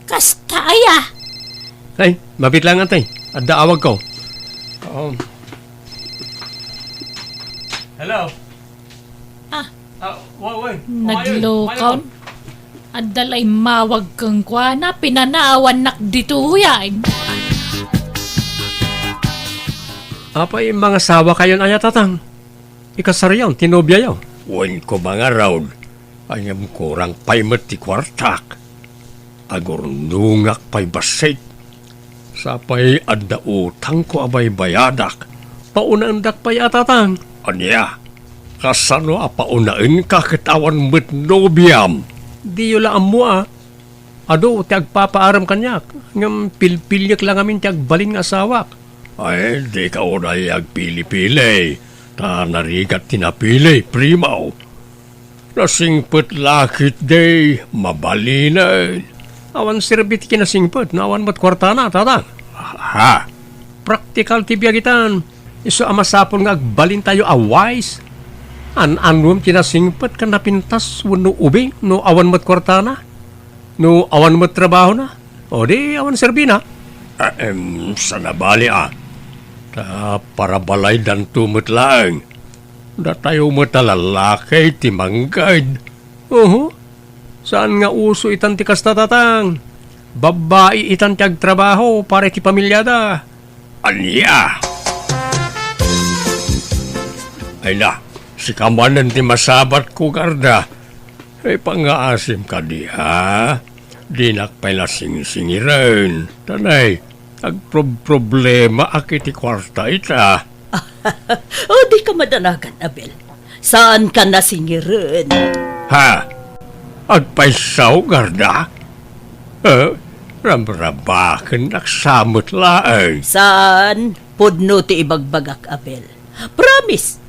kasta aya? Ay, mabiit laeng, anti. Adda awagko. Um. Hello? Ah. Ah, wa-, way. Naglokaw. Adda la immawag kenkuana, pinanaawannak ditoyen. Apay, mangasawakayon aya, tatang? Ikasaryon ti nobiayo. Wen koma ngarud, ngem kurang pay met ti kuartak. Agurnongak pay bassit. Sapay adda utangko a baybayadak. Paunaendak pay a, tatang. Ania? Kasano a paunaenka ket awan met nobiam? Diyo la ammo a. Adu ti agpapaarem kaniak, ngem pilpiliek la ngamin ti agbalin nga asawak. Ay, dika unay agpili-pili, ta narigat ti napili, primo. Nasingpet la ketdi, mabalinen. Awan serbi ti kinasingpet no awan met kuartana, tatang. Ha? Praktikal ti biag itan. Isu a masapul nga agbalintayo a wise. An-anuem ti nasingpet ken napintas wenno ubing no awan met kuartana? No awan met trabahona? O di awan serbina? Ahem, saan a bali a. Ta parabalaydanto met laeng. Datayo met a lalaki ti mangged. Oho. Saan nga uso itan ti kasta, tatang? Babbai itan ti agtrabaho para iti pamiliada. Ania? Ay na, sika manen ti masabatko, Garda. Ay, pangngaasim kadi, ha? Dinak pay la singsingiren. Tanay, agprob-problemaak iti kuarta ita. O, dika madanagan, Abel. Saanka nasingiren. Ha? Agpayso, Garda? Eh, ramrabakennak sa met laeng. Saan? Pudno ti ibagbagak, Abel. Promise!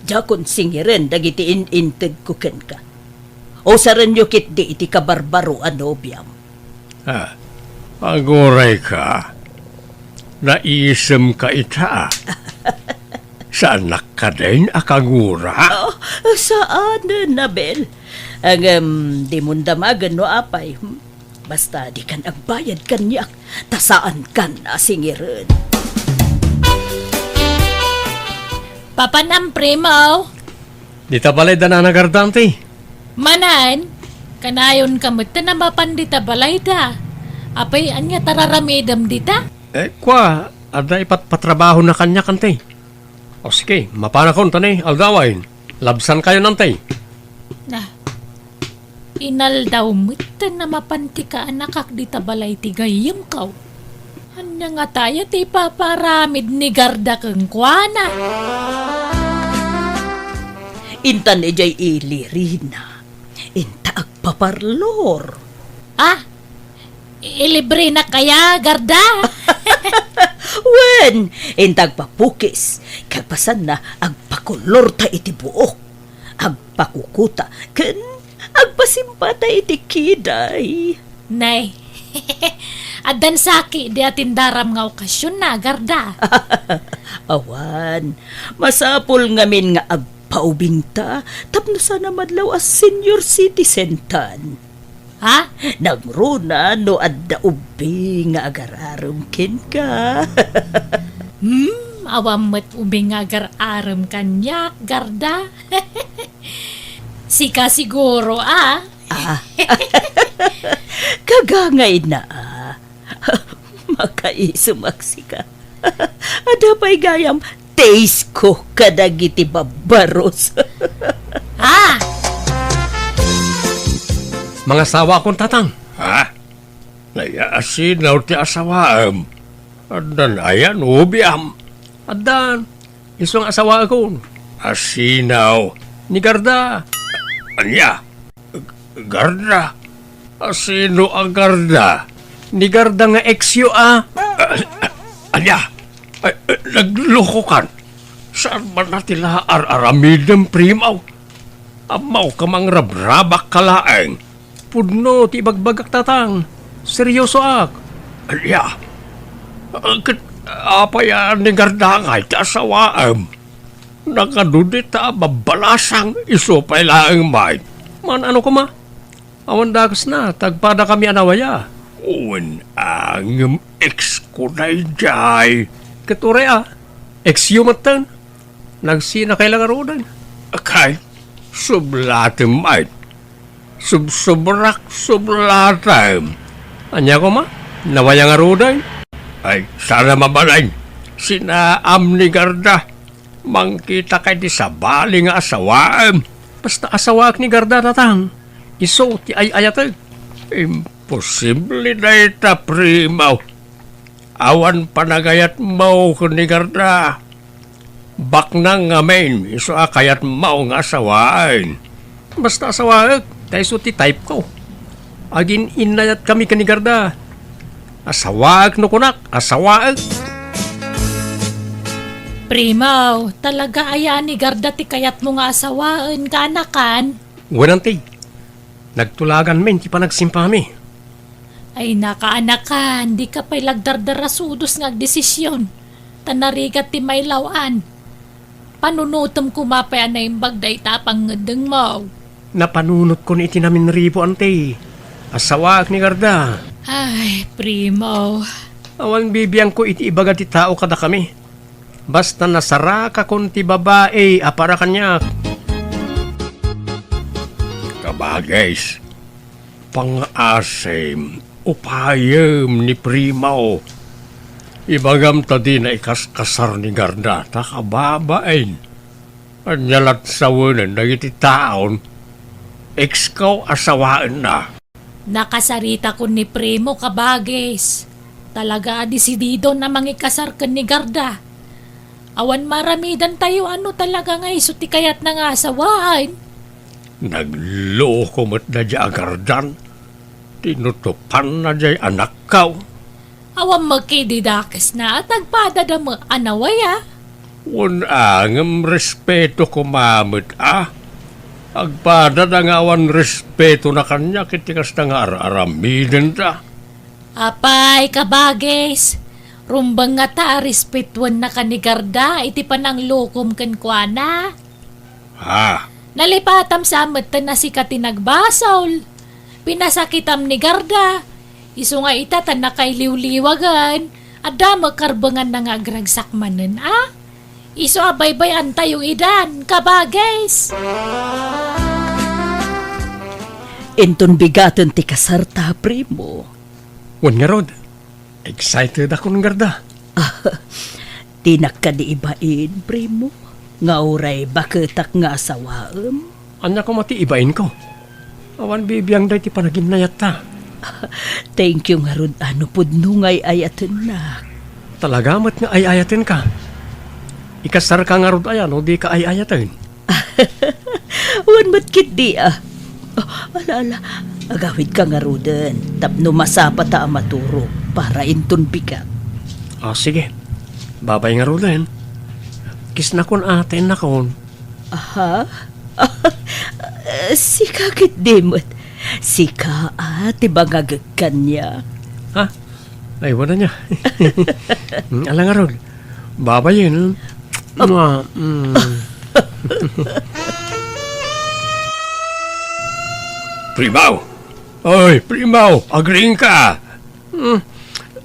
Diakon singiren dagiti in-intedko kenka. Usarenyo ketdi iti kabarbaro a nobiam. Ah, agurayka. Naisemka ita. Saannak kadin a kagura? Oh, saanen, Abel. Ngem, dimon damagen no apay. Hmm? Basta dikan agbayad kaniak, ta saankan a singiren. Papanam, primo. Dita balay da Nana Garda, anti? Manen, kanayonka met ta mapan dita balayda. Apay, ania ti ar-aramidem dita? Eh, kua, adda ipatpatrabahona kaniak, anti. O sige, mapanakon ta ni aldawen. Labsankayon, anti. Na, inaldaw met ta mapan ti kaanakak dita balay ti gayyemko. Ania ngata aya ti ipaparamid ni Garda kenkuana? Intan idiay ilirina. Inta agpaparlor. Ah, ilibrenak aya, Garda? Wen, inta agpapukis. Kalpasanna, agpakolorta iti buok. Agpakukuta. Ken agpasimpata iti kiday. Nay, addan saki di atindaram nga okasionna, Garda? Awan, masapul ngamin nga agpaubingta tapno saan a madlaw a senior citizen tan. Ha? Nangruna no adda ubing nga agar-arem kenka. Hmm, awan met ubing nga agar-arem kaniak, Garda. Sika siguro, a. Ah. Kagangayna, a. Makaisumak sika. Adda pay gayam taste ko kadagiti babbaros. Ah! Mangasawakon, Tatang. Ha? Ania, asino ti asawaem? Addan aya no biam? Addan. Isu nga asawaekon. Asino? Ni Garda. Ania? Garda? Asino a Garda? Ni Garda nga ex-yo a. Ah, ania? Ay, eh, naglokokan. Saan man na ti laar aramidem, Primo? Ammawka mangrabrabak ka laeng. Pudno ti ibagbagak, Tatang. Seryosoak. Ania? Ah, ket apay a ni Garda ngay ti asawaem? Nakadudi ta babbalasang isu pay laeng met. Man-ano koma? Awan dakesna, tagpadakami a nawaya. Wen a ngem ex ko daydiay. Ket uray a, ex-yo metten. Nagsinakay la ngaruden. Akay, sublatem met. Subsubrak, sublatem. Ania koma? Nawaya ngaruden? Ay, saan a mabalin. Sinaam ni Garda. Mangkitaka iti sabali nga asawaem. Basta asawaek ni Garda, Tatang. Isu ti ay-ayatek. Imposible dayta, Primo. Awan panagayatmo ken ni Garda. Baknang ngamin, isu a kayatmo nga asawaen. Basta asawaek, ta isu ti type ko. Agin-innayatkami ken ni Garda. Asawaek no kunak, asawaek. Primo, talaga aya ni Garda ti kayatmo nga asawaen, kaanakan? Wen, Auntie. Nagtulaganmin ti panagsimpami. Ay, nakaanakan, dika pay la agdardarasudos nga agdesisyon. Ta narigat ti mailaw-an. Panunotem koma pay a naimbag dayta a pangngeddengmo. Napanunotkon iti naminribo, Auntie. Asawaek ni Garda. Ay, Primo. Awan bibiangko iti ibaga ti tao kadakami. Basta nasarakakon ti babai a para kaniak. Kabagis, pangaasim, upayem ni Primo. Ibagam ta dina ikaskasar ni Garda, ta kababain. Ania lat sawenen dagiti taon, ex ko a sawaenna. Nakasaritakon ni Primo, kabagis. Talaga a desididon a mangikasar ken ni Garda. Awan maaramidantayo a no talaga nga isu ti kayatna nga asawaen. Nagloko met daydiay a Gardan. Tinutopanna diay anakko. Awan met idi dakesna a tagpadada met a nawaya. Wen a, ngem respeto koma met a. Agpadada nga awan respetona kaniak iti kasta nga ar-aramidenda. Apay, kabagis, rumbeng ngata a respetuennaka ni Garda iti pananglokom kenkuana? Ha? Nalipatam sa metten a sika ti nagbasol. Pinasakitam ni Garda. Isu nga ita ta nakailiwliwagen. Adda met karbenganna nga agragsak manen a. Isu a baybay-antayo idan, kabagis. Inton bigaten ti kasarta, Primo. Wen ngarud, excited akon, Garda. Dinak kadi ibain, Primo, nga uray baketak nga asawaem? Ania koma ti ibainko? Awan bibiang daydi panaginayatta. Thank you ngarud a no pudno nga ay-ayatennak. Talaga met nga ay-ayatenka. Ikasarka ngarud aya no dika ay-ayaten? Wen met ketdi a. Oh, ala, ala. Agawidka ngaruden tapno masapata a maturog para inton bigat. Ah, sige. Babay ngaruden. Kisnakon a, ta innakon. Aha. Sika ketdi met. Sika a ti bangagek kaniak. Ha? Ay, wala niya. Mm, ala ngarud. Babayen. Mua, mm. Primo! Oy, primo, agriingka. Hmm,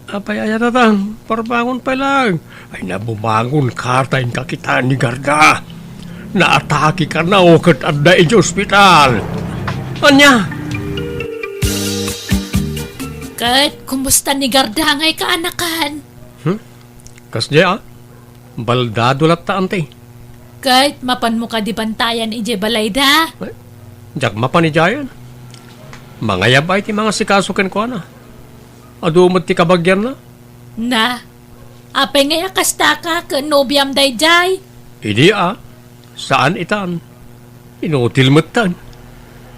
apay aya dayta? Parbangon pay laeng. Ay, nabumangon ka ta inka kitaan ni Garda. Naatake kano ket adda idiay ospital. Ania? Ket kumusta ni Garda ngay kaanakan? Hmm? Kasdiay a? Baldado latta, anti. Ket mapanmo kadi bantayan idiay balayda? Ay, diak mapan idiayen. Mangayab ay ti mangasikaso kenkuana. Adu met ti kabagianna. Na, apay ngay a kastaka ken nobiam daydiay? Idi a, saan itan. Inutil metten.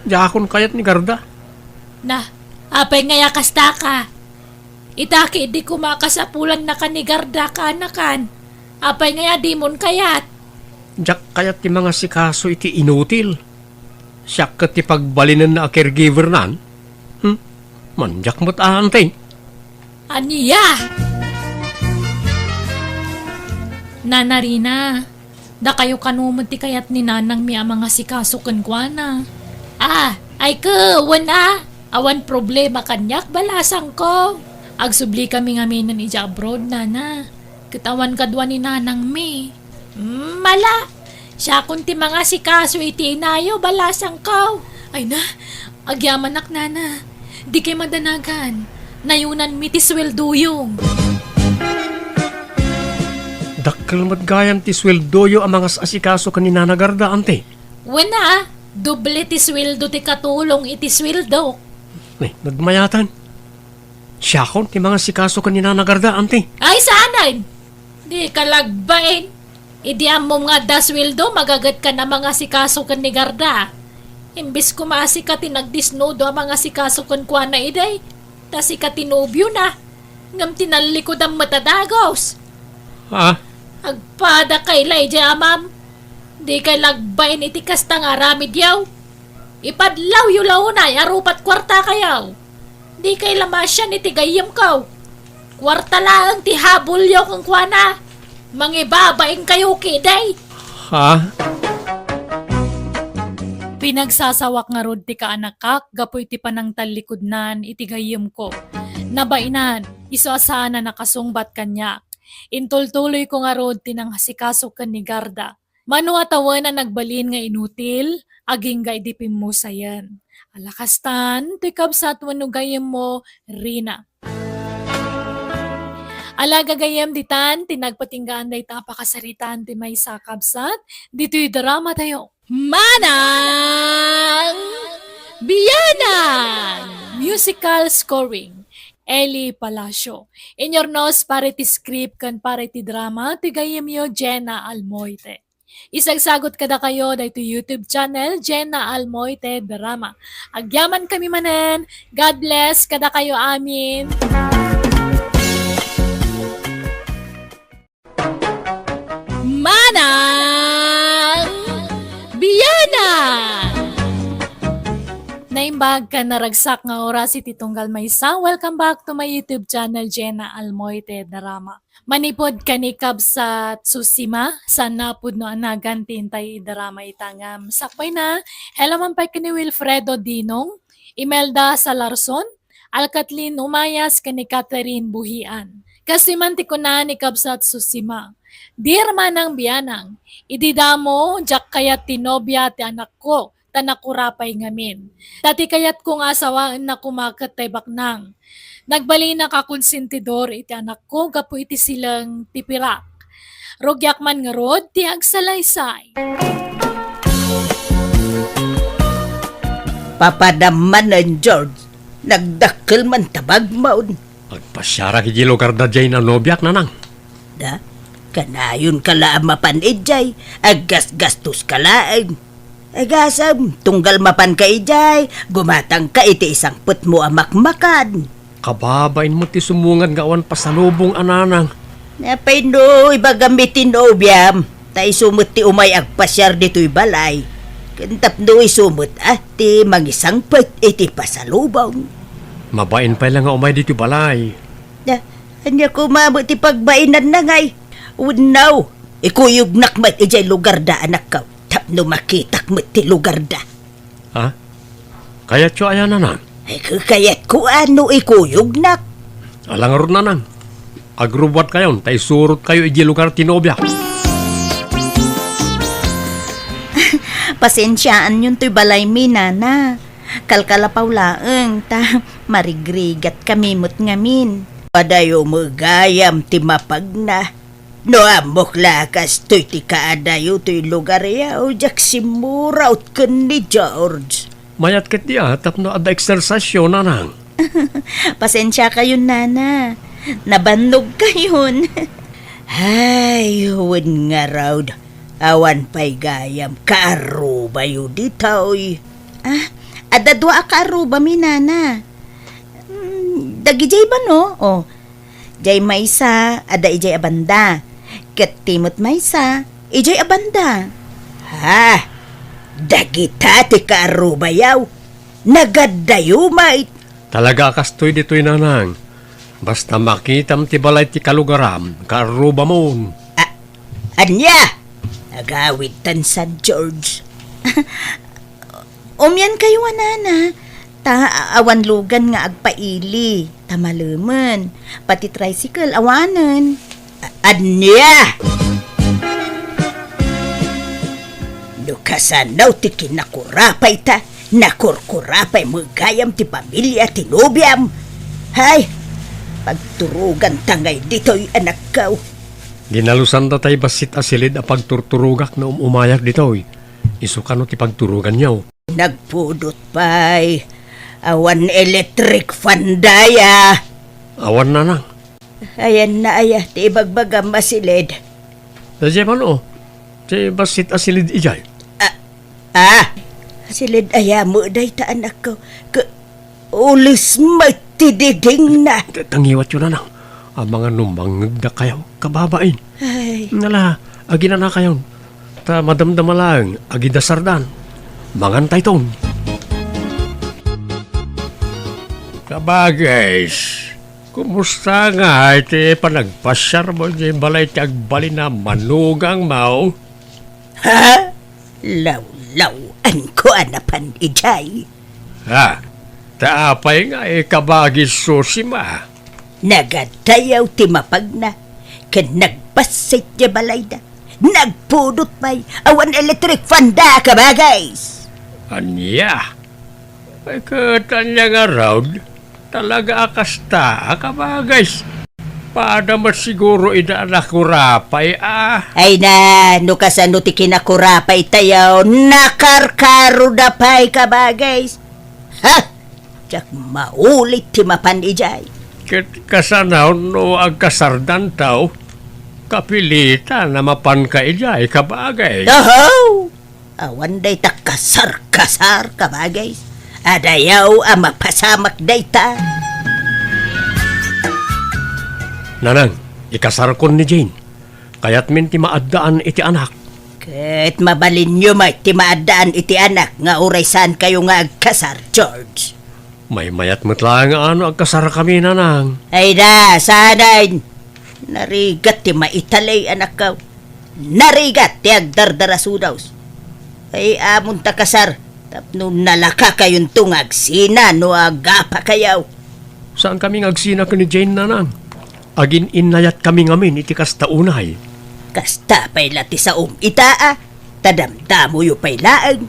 Diakon kayat ni Garda. Na, apay ngay a kastaka? Ita ketdi koma a kasapulannaka ni Garda kaanakan. Apay ngay a dimon kayat? Diak kayat ti mangasikaso iti inutil. Siak ket ti pagbalinenna a caregivernan. Hmm? Mandiak met a, anti. Ania? Nana Rina, dakayo kano met ti kayat ni nanangmi a mangasikaso kenkuana? Ah, ay ket, wen a, awan problema kaniak, balasangko. Agsublikami ngaminen idiay abroad, nana. Ket awan kadua ni nanangmi. Mm, mala, siakon ti mangasikaso iti inayo, balasangko. Ay na, agyamanak, nana. Dikay madanagan. Nayunanmi ti sueldoyo. Dakkel met gayam ti sueldoyo a mangas-asikaso ken ni Nana Garda, anti. Wen a, doble ti sueldo ti katulong iti sueldok. Ay, nagmayatan. Siakon ti mangasikaso ken ni Nana Garda, anti. Ay, saanen? Dika lagbain. Idi ammom nga adda sueldo, magagetka a mangasikaso ken ni Garda. Imbes koma a sika ti nagdisnudo a mangasikaso kenkuana idi, ta sika ti nobiona, ngem tinallikodam met a dagus. Ha? Agpadaka la idiay amam. Dikay lagbain iti kasta nga aramidyo. Ipadlawyo la unay a rupat kuartakayo. Dikay la masian iti gayyemko. Kuarta laeng ti habulyo kenkuana. Mangibabainkayo ketdi. Ha? Pinagsasawak ngarud ti kaanakak gapu iti panangtallikudnan iti gayyemko. Nabainan, isu a saan a nakasungbat kaniak. Intultuloyko ngarud ti nangasikaso ken ni Garda. Mano a tawen a nagbalin nga inutil, agingga idi pimmusayen. Ala kastan, toy kabsat wenno gayyemmo, Rina. Ala gagayyem, ditan ti nagpatinggaan dayta a pakasaritaan ti maysa a kabsat, ditoy drama tayo. Manang Bianang! Musical scoring, Eli Palacio. Inyurnos para iti script ken para iti drama, ti gayyemyo, Jenna Almoite. Isagsagut kadakayo daytoy YouTube channel, Jenna Almoite Drama. Agyamankami manen. God bless kadakayo amin. Manang Bianang! Naimbag ken naragsak nga oras iti tunggal maysa. Welcome back to my YouTube channel, Jenna Almoite Drama. Manipud ken ni Kabsat Susima, saan a pudno a nagan ti intay idrama ita ngem sakbayna, hello man pay ken ni Wilfredo Dinong, Imelda Salarson, Alcatlin Umayas ken ni Catherine Buhian. Kastoy man ti kuna ni Kabsat Susima, Dear Manang Bianang, idi damo, diak kayat ti nobia ti anakko, ta nakurapay ngamin. Ta ti kayatko nga asawaenna koma ket tay baknang. Nagbalinak a konsentidor iti anakko gapu iti sileng ti pirak. Rugiak man ngarud ti agsalaysay. Papadam manen, George. Nagdakkel man ta bagmon. Agpasiarak idiay lugar da Jane a nobiak, nanang. Da, kanayonka la a mapan idiay, aggasgastoska laeng. Agasem, tunggal mapanka idiay, gumatangka iti isangpetmo a makmakan. Kababain met ti sumungad nga awan pasalubong a nanang. Apay no ibagam iti nobiam, ta isu met ti umay agpasiar ditoy balay. Ken tapno isu met a ti mangisangpet iti pasalubong. Mabain pay la nga umay ditoy balay. Na, ania koma met ti pagbainanna ngay? Wenno, ikuyognak met idiay lugar da, anakko, tapno makitak met ti lugar da. Ha? Kayatyo aya, nanang? Ay, kakayatko a no ikuyognak. Ala ngarud, nanang. Agrubuatkayon ta isurotkayo idiay lugar ti nobia. Pasensiaanyon toy balaymi, nana. Kalkalapaw laeng ta marigrigatkami met ngamin. Adayo met gayam ti mapagna. No ammok la a kastoy ti kaadayo toy lugar, yaw, diak simmuraot ken ni George. Mayat ketdi a tapno adda eksersisyo, nanang. Pasensiakayon, nana. Nabannogkayon. Ay, wen ngarud, awan pay gayam kaarrubayo ditoy. Ah, adda dua a kaarrubami, nana. Mm, dagidiay bano, oh. Diay maysa, adda idiay a banda. Ket ti met maysa, idiay a banda. Ha? Dagita ti kaarrubayaw? Nagaddayo met? Talaga a kastoy ditoy, nanang. Basta makitam ti balay ti kalugaram, kaarrubamon. A-, ania? Agawidtan, San George. Umiankayo a, nana, ta awan lugan nga agpaili, ta malemen, pati tricycle awanen. A-, ania? No kasano ti kinakurapay ta, nakurkurapay met gayam ti pamilia ti nobiam. Hay, pagturoganta ngay ditoy, anakko. Dinalusan ta tay bassit a silid a pagturturogak no um-umayak ditoy. Isu kano ti pagturoganyo? Nagpudot pay. Awan electric fan daya. Awan, nanang. Ayanna aya ti ibagbagam a silid? Daydiay man, o. Ti bassit a silid idiay. Ah, ah. Silid aya met dayta, anakko? Ke-, Ules met ti didingna. Ta-, tangiwatyo, nanang. Amangan no mangngegdakayo, kababain. Ay. Nala, aginanakayon. Ta madamdama laeng, agidasardan. Mangantayton. Kabagis, kumusta ngay ti panagpasiarmo idiay balay ti agbalin a manugangmo? Ha? Lawlaw-anko a napan idiay. Ha? Ta apay nga, eh, kabagis Susima? Nagaddayaw ti mapagna, ken nagbassit ti balayda. Nagpudot pay, awan electric fan da, kabagis. Ania? Ay, ket ania ngarud? Talaga a kasta a kabagis. Pada met siguro ida a nakurapay a. Ay na, no kasano ti kinakurapay tayo, nakarkaroda pay, kabagis. Ha? Diak maulit ti mapan idiay. Ket kasano no agkasardantaw? Kapilitan a mapanka idiay, kabagis. Oho! Awan dayta kasar-kasar, kabagis. Adayaw a mapasamak dayta. Nanang, ikasarkon ni Jane. Kayatmin ti maaddaan iti anak. Ket mabalinyo met ti maaddaan iti anak nga uray saankayo nga agkasar, George. Maymayat met laeng a no agkasarkami, nanang. Ay da, saanen. Narigat ti maitalay, anakko. Narigat ti agdardarasudaw. Ay, amonta kasar, tapno nalakakayonto nga agsina no agapakayo. Saankami nga agsina ken ni Jane, nanang. Agin-innayatkami ngamin iti kasta unay. Kasta pay la ti saom ita a, ta damdamoyo pay laeng.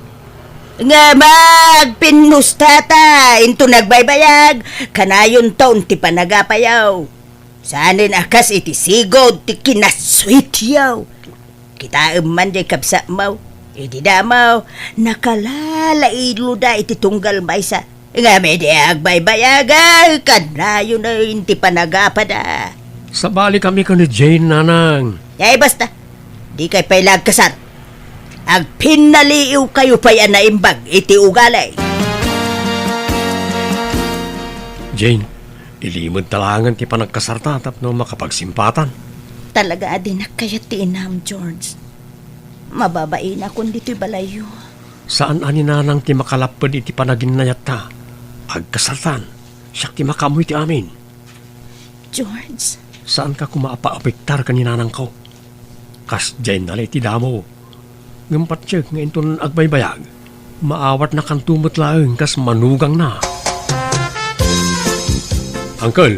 Ngem agpinnusta ta, inton agbaybayag, kanayonton ti panagapayo. Saanen a kas iti sigud ti kinasweetyo. Kitaem man diay kabsatmo, idi damo, nakalalailo da iti tunggal maysa. Ngem idi agbaybayag, kanayon ti panagapada. Sabalikami ken ni Jane, nanang. Ay, basta. Dikay pay la agkasar. Agpinnaliiwkayo pay a naimbag iti ugali. Jane, ilimed ta laengen ti panagkasarta tapno makapagsimpatan. Talaga a dinak kayat ti inam, George. Mababainakon ditoy balayyo. Saan a ni nanang ti makalapped iti panaginnayatta. Agkasartan, siak ti makaammo iti amin. George? Saanka koma a paapektar ken ni nanangko. Kasdiay nala iti damo. Ngem patiek nga inton agbaybayag, maawatnakanto met laeng kas manugangna. Uncle,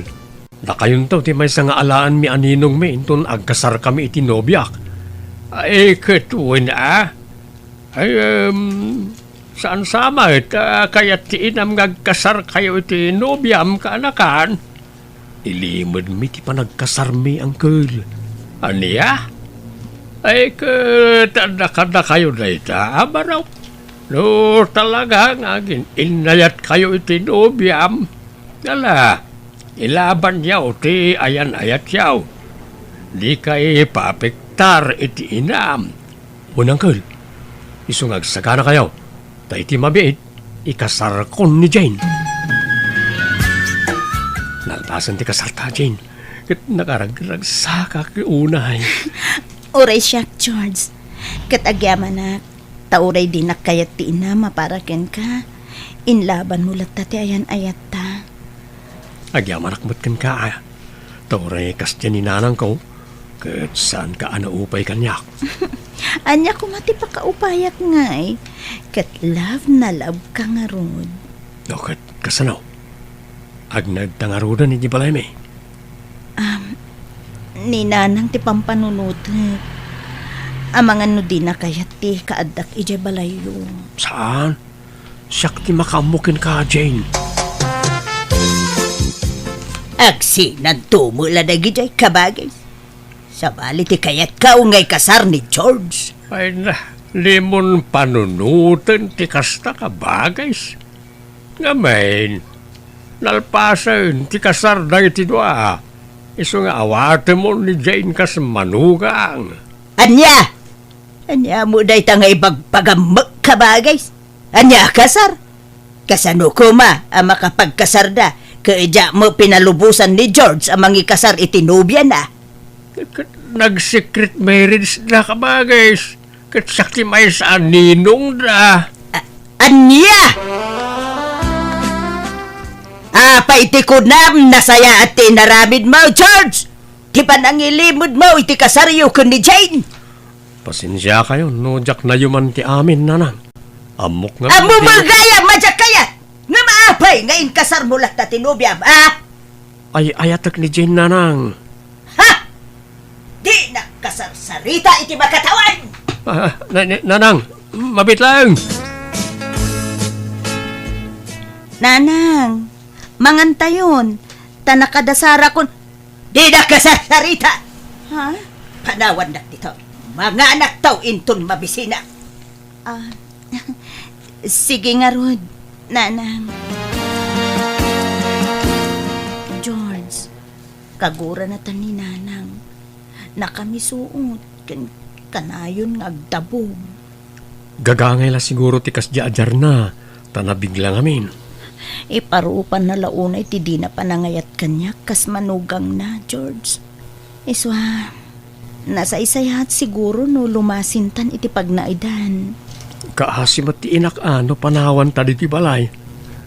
dakayonto ti maysa nga alaenmi a ninongmi inton agkasarkami iti nobiak. Ay, ket wen a? Ay, em, saan sa met, a, kayat ti inam nga agkasarkayo iti nobiam, kaanakan? Ilimedmi ti panagkasarmi, Uncle. Ania? Ay, ket adda kadakayo dayta a baro. No talaga nga agin-innayatkayo iti nobiam, ala, ilabanyo ti ayan-ayatyo. Dikay paapektar iti inam. Wen, Uncle, isu nga agsaganakayo, ta iti mabiit, ikasarkon ni Jane. Nalpasen ti kasarta, Jane, ket nakaragragsakak unay. Uray siak, George. Ket agyamanak, ta uray dinak kayat ti inam a para kenka, inlabanmo latta ti ayan-ayatta. Agyamanak met kenka, a, ta uray kasdiay ni nanangko, ket saanka a naupay kaniak. Ania koma ti pakaupayak ngay? Ket love na love ka ngarud. No, ket kasano? Agnaedta ngaruden iti balaymi? Am, ni nanang ti pampanunotek. Amangan no dina kayat ti kaaddak idiay balayyo. Saan? Siak ti makaammo kenka, Jane. Agsinanto met la dagidiay, kabagis. Sabali ti kayatka nga ikasar ni George. Ay na, dimon panunoten ti kasta, kabagis. Ngamin, nalpasen ti kasar dagiti dua. Isu nga awatemon ni Jane kas manugang. Ania? Ania met dayta nga ibagbagam met, kabagis? Ania a kasar? Kasano koma a makapagkasarda ket diak met pinalubosan ni George a mangikasar iti nobiana? Ket nag-secret marriage da, kabagis. Ket siak ti maysa a ninongda. A-, ania? Apay ti kunam, nasayaat ti inaramidmo, George? Ti panangilimedmo iti kasaryo ken ni Jane? Pasensiakayo no diak nayuman ti amin, nanang. Ammok nga... Ammom gayam a diak kayat! Ngem apay nga inkasarmo latta ti nobiam, a? Ay-ayatek ni Jane, nanang. Ha? Dinak kasarsarita iti makatawan! Ah, na-, na-, nanang, mabiit laeng. Nanang, mangantayon, ta nakadasarakon. Dinak kasarsarita! Ha? Panawannak ditoy. Manganakto inton mabisinak. Ah, sige ngarud, nanang. George, kagurana ta ni nanang. Nakamisuot ken kanayon nga agdabog. Gagangay la siguro ti kasdi a diarna, ta nabigla ngamin. Iparupanna la unay ti dina panangayat kaniak kas manugangna, George. Isua, nasaysayaat siguro no lumasintan iti pagnaedan. Kaasi met ti inak a no panawanta ditoy balay.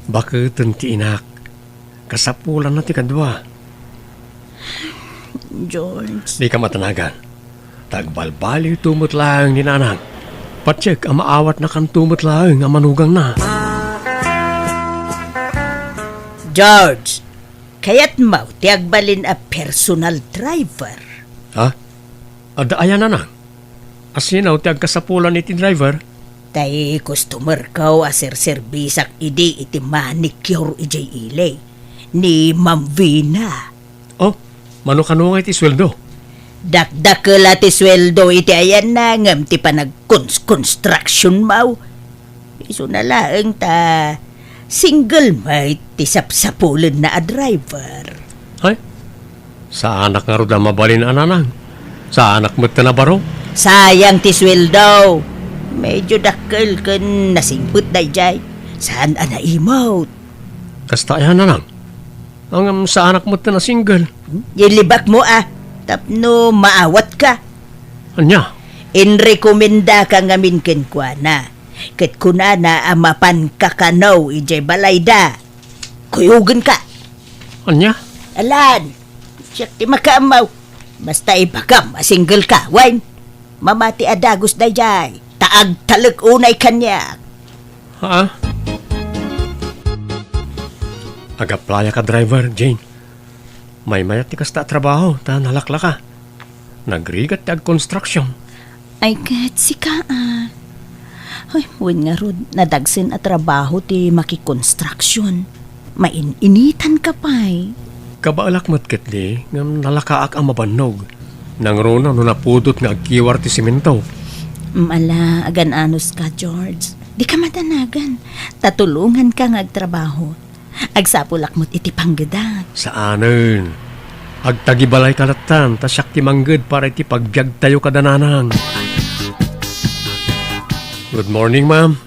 Baketen ti inak. Kasapulanna ti kadua. George. Dika matanagan. Ta agbalbaliwto met laeng ni nanang. Patiek a maawatnakanto met laeng a manugangna. George, kayatmo ti agbalin a personal driver? Ha? Adda aya, nanang? Asino ti agkasapulan iti driver? Tay customerko a serserbisak idi iti manicure idiay ili, ni Ma'am Vina. Oh, mano kano nga iti sueldo? Dakdakkel a ti sueldo iti ayanna ngem ti panagkons-construction mo. Isuna laeng ta single met ti sapsapulenna a driver. Ay, saanak ngarud a mabalin a nanang. Saanak met a nabaro. Sayang ti sueldo. Medyo dakkel ken nasingpet daydiay. Saan a naimot. Kasta aya, nanang? Ngem saanak met a single. Ilibakmo a, tapno maawatka. Ania? Inrekomendaka ngamin kenkuana. Ket kunana a mapanka kano idiay balayda. Kuyogenka. Ania? Alan, siak ti makaammo. Basta ibagam a single ka, wen? Mamati a dagus daydiay, ta agtalek unay kaniak. Ha? Ag-applyak a driver, Jane. Maymayat ti kasta a trabaho ta nalaklaka. Nagrigat ti agkonstruction. Ay, ket sika, a. Ay, wen ngarud, nadagsen a trabaho ti makikonstruction. Main-initan ka pay. Kabaelak met ketdi, ngem nalakaak a mabannog. Nangruna no napudot nga agkiwar ti semento. Ala, agan-anos ka, George. Di ka madanagan. Tatulongan ka nga agtrabaho. Agsapulak met iti panggedak. Saanen. Agtagibalay ka lattan, ta siak ti mangged para iti pagbiagtayo kada nanang. Good morning, ma'am.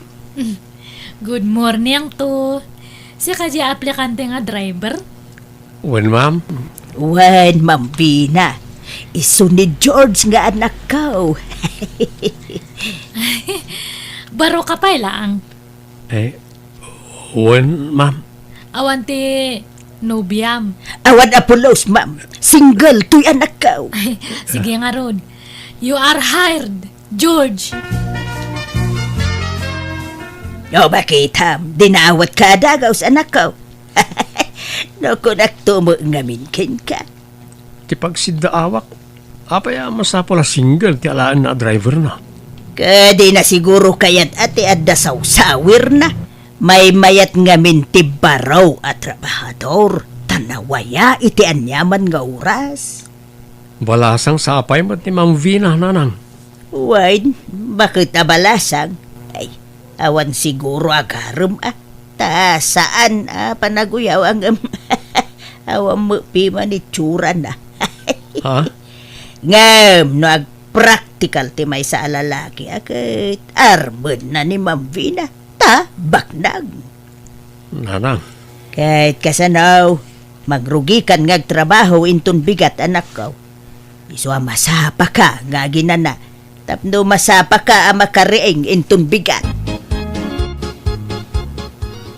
Good morning to. Sika di aplikante nga driver? Wen, ma'am. Wen, Ma'am Vina. Isu ni George nga anakko. Baro ka pay laang. Eh, wen, ma'am. Awan ti nobiam? Awan a pulos, ma'am. Single toy anakko. Ay, sige ngarud. You are hired, George. O, baket, ma'am. Dinawatka a dagaus, anakko. No kunak to met ngamin kenka. Ti pagsiddaawak, apay a masapul a single ti alaenna a driverna? Ket dina siguro kayat a ti adda sawsawirna. Maymayat ngamin ti baro a trabahador, ta nawaya iti aniaman nga oras. Balasang sa apay met ni Ma'am Vina, nanang? Wen, baket a balasang. Ay, awan siguro agarem a. Ta saan a panaguyaw ngem awan met piman itsurana. Ha? Ngem no agpraktikal ti maysa a lalaki a ket armenna ni Ma'am Vina, ta baknang. Nanang. Ket kasano, mangrugikan nga agtrabaho inton bigat, anakko. Isu a masapaka nga aginana, tapno masapaka a makariing inton bigat.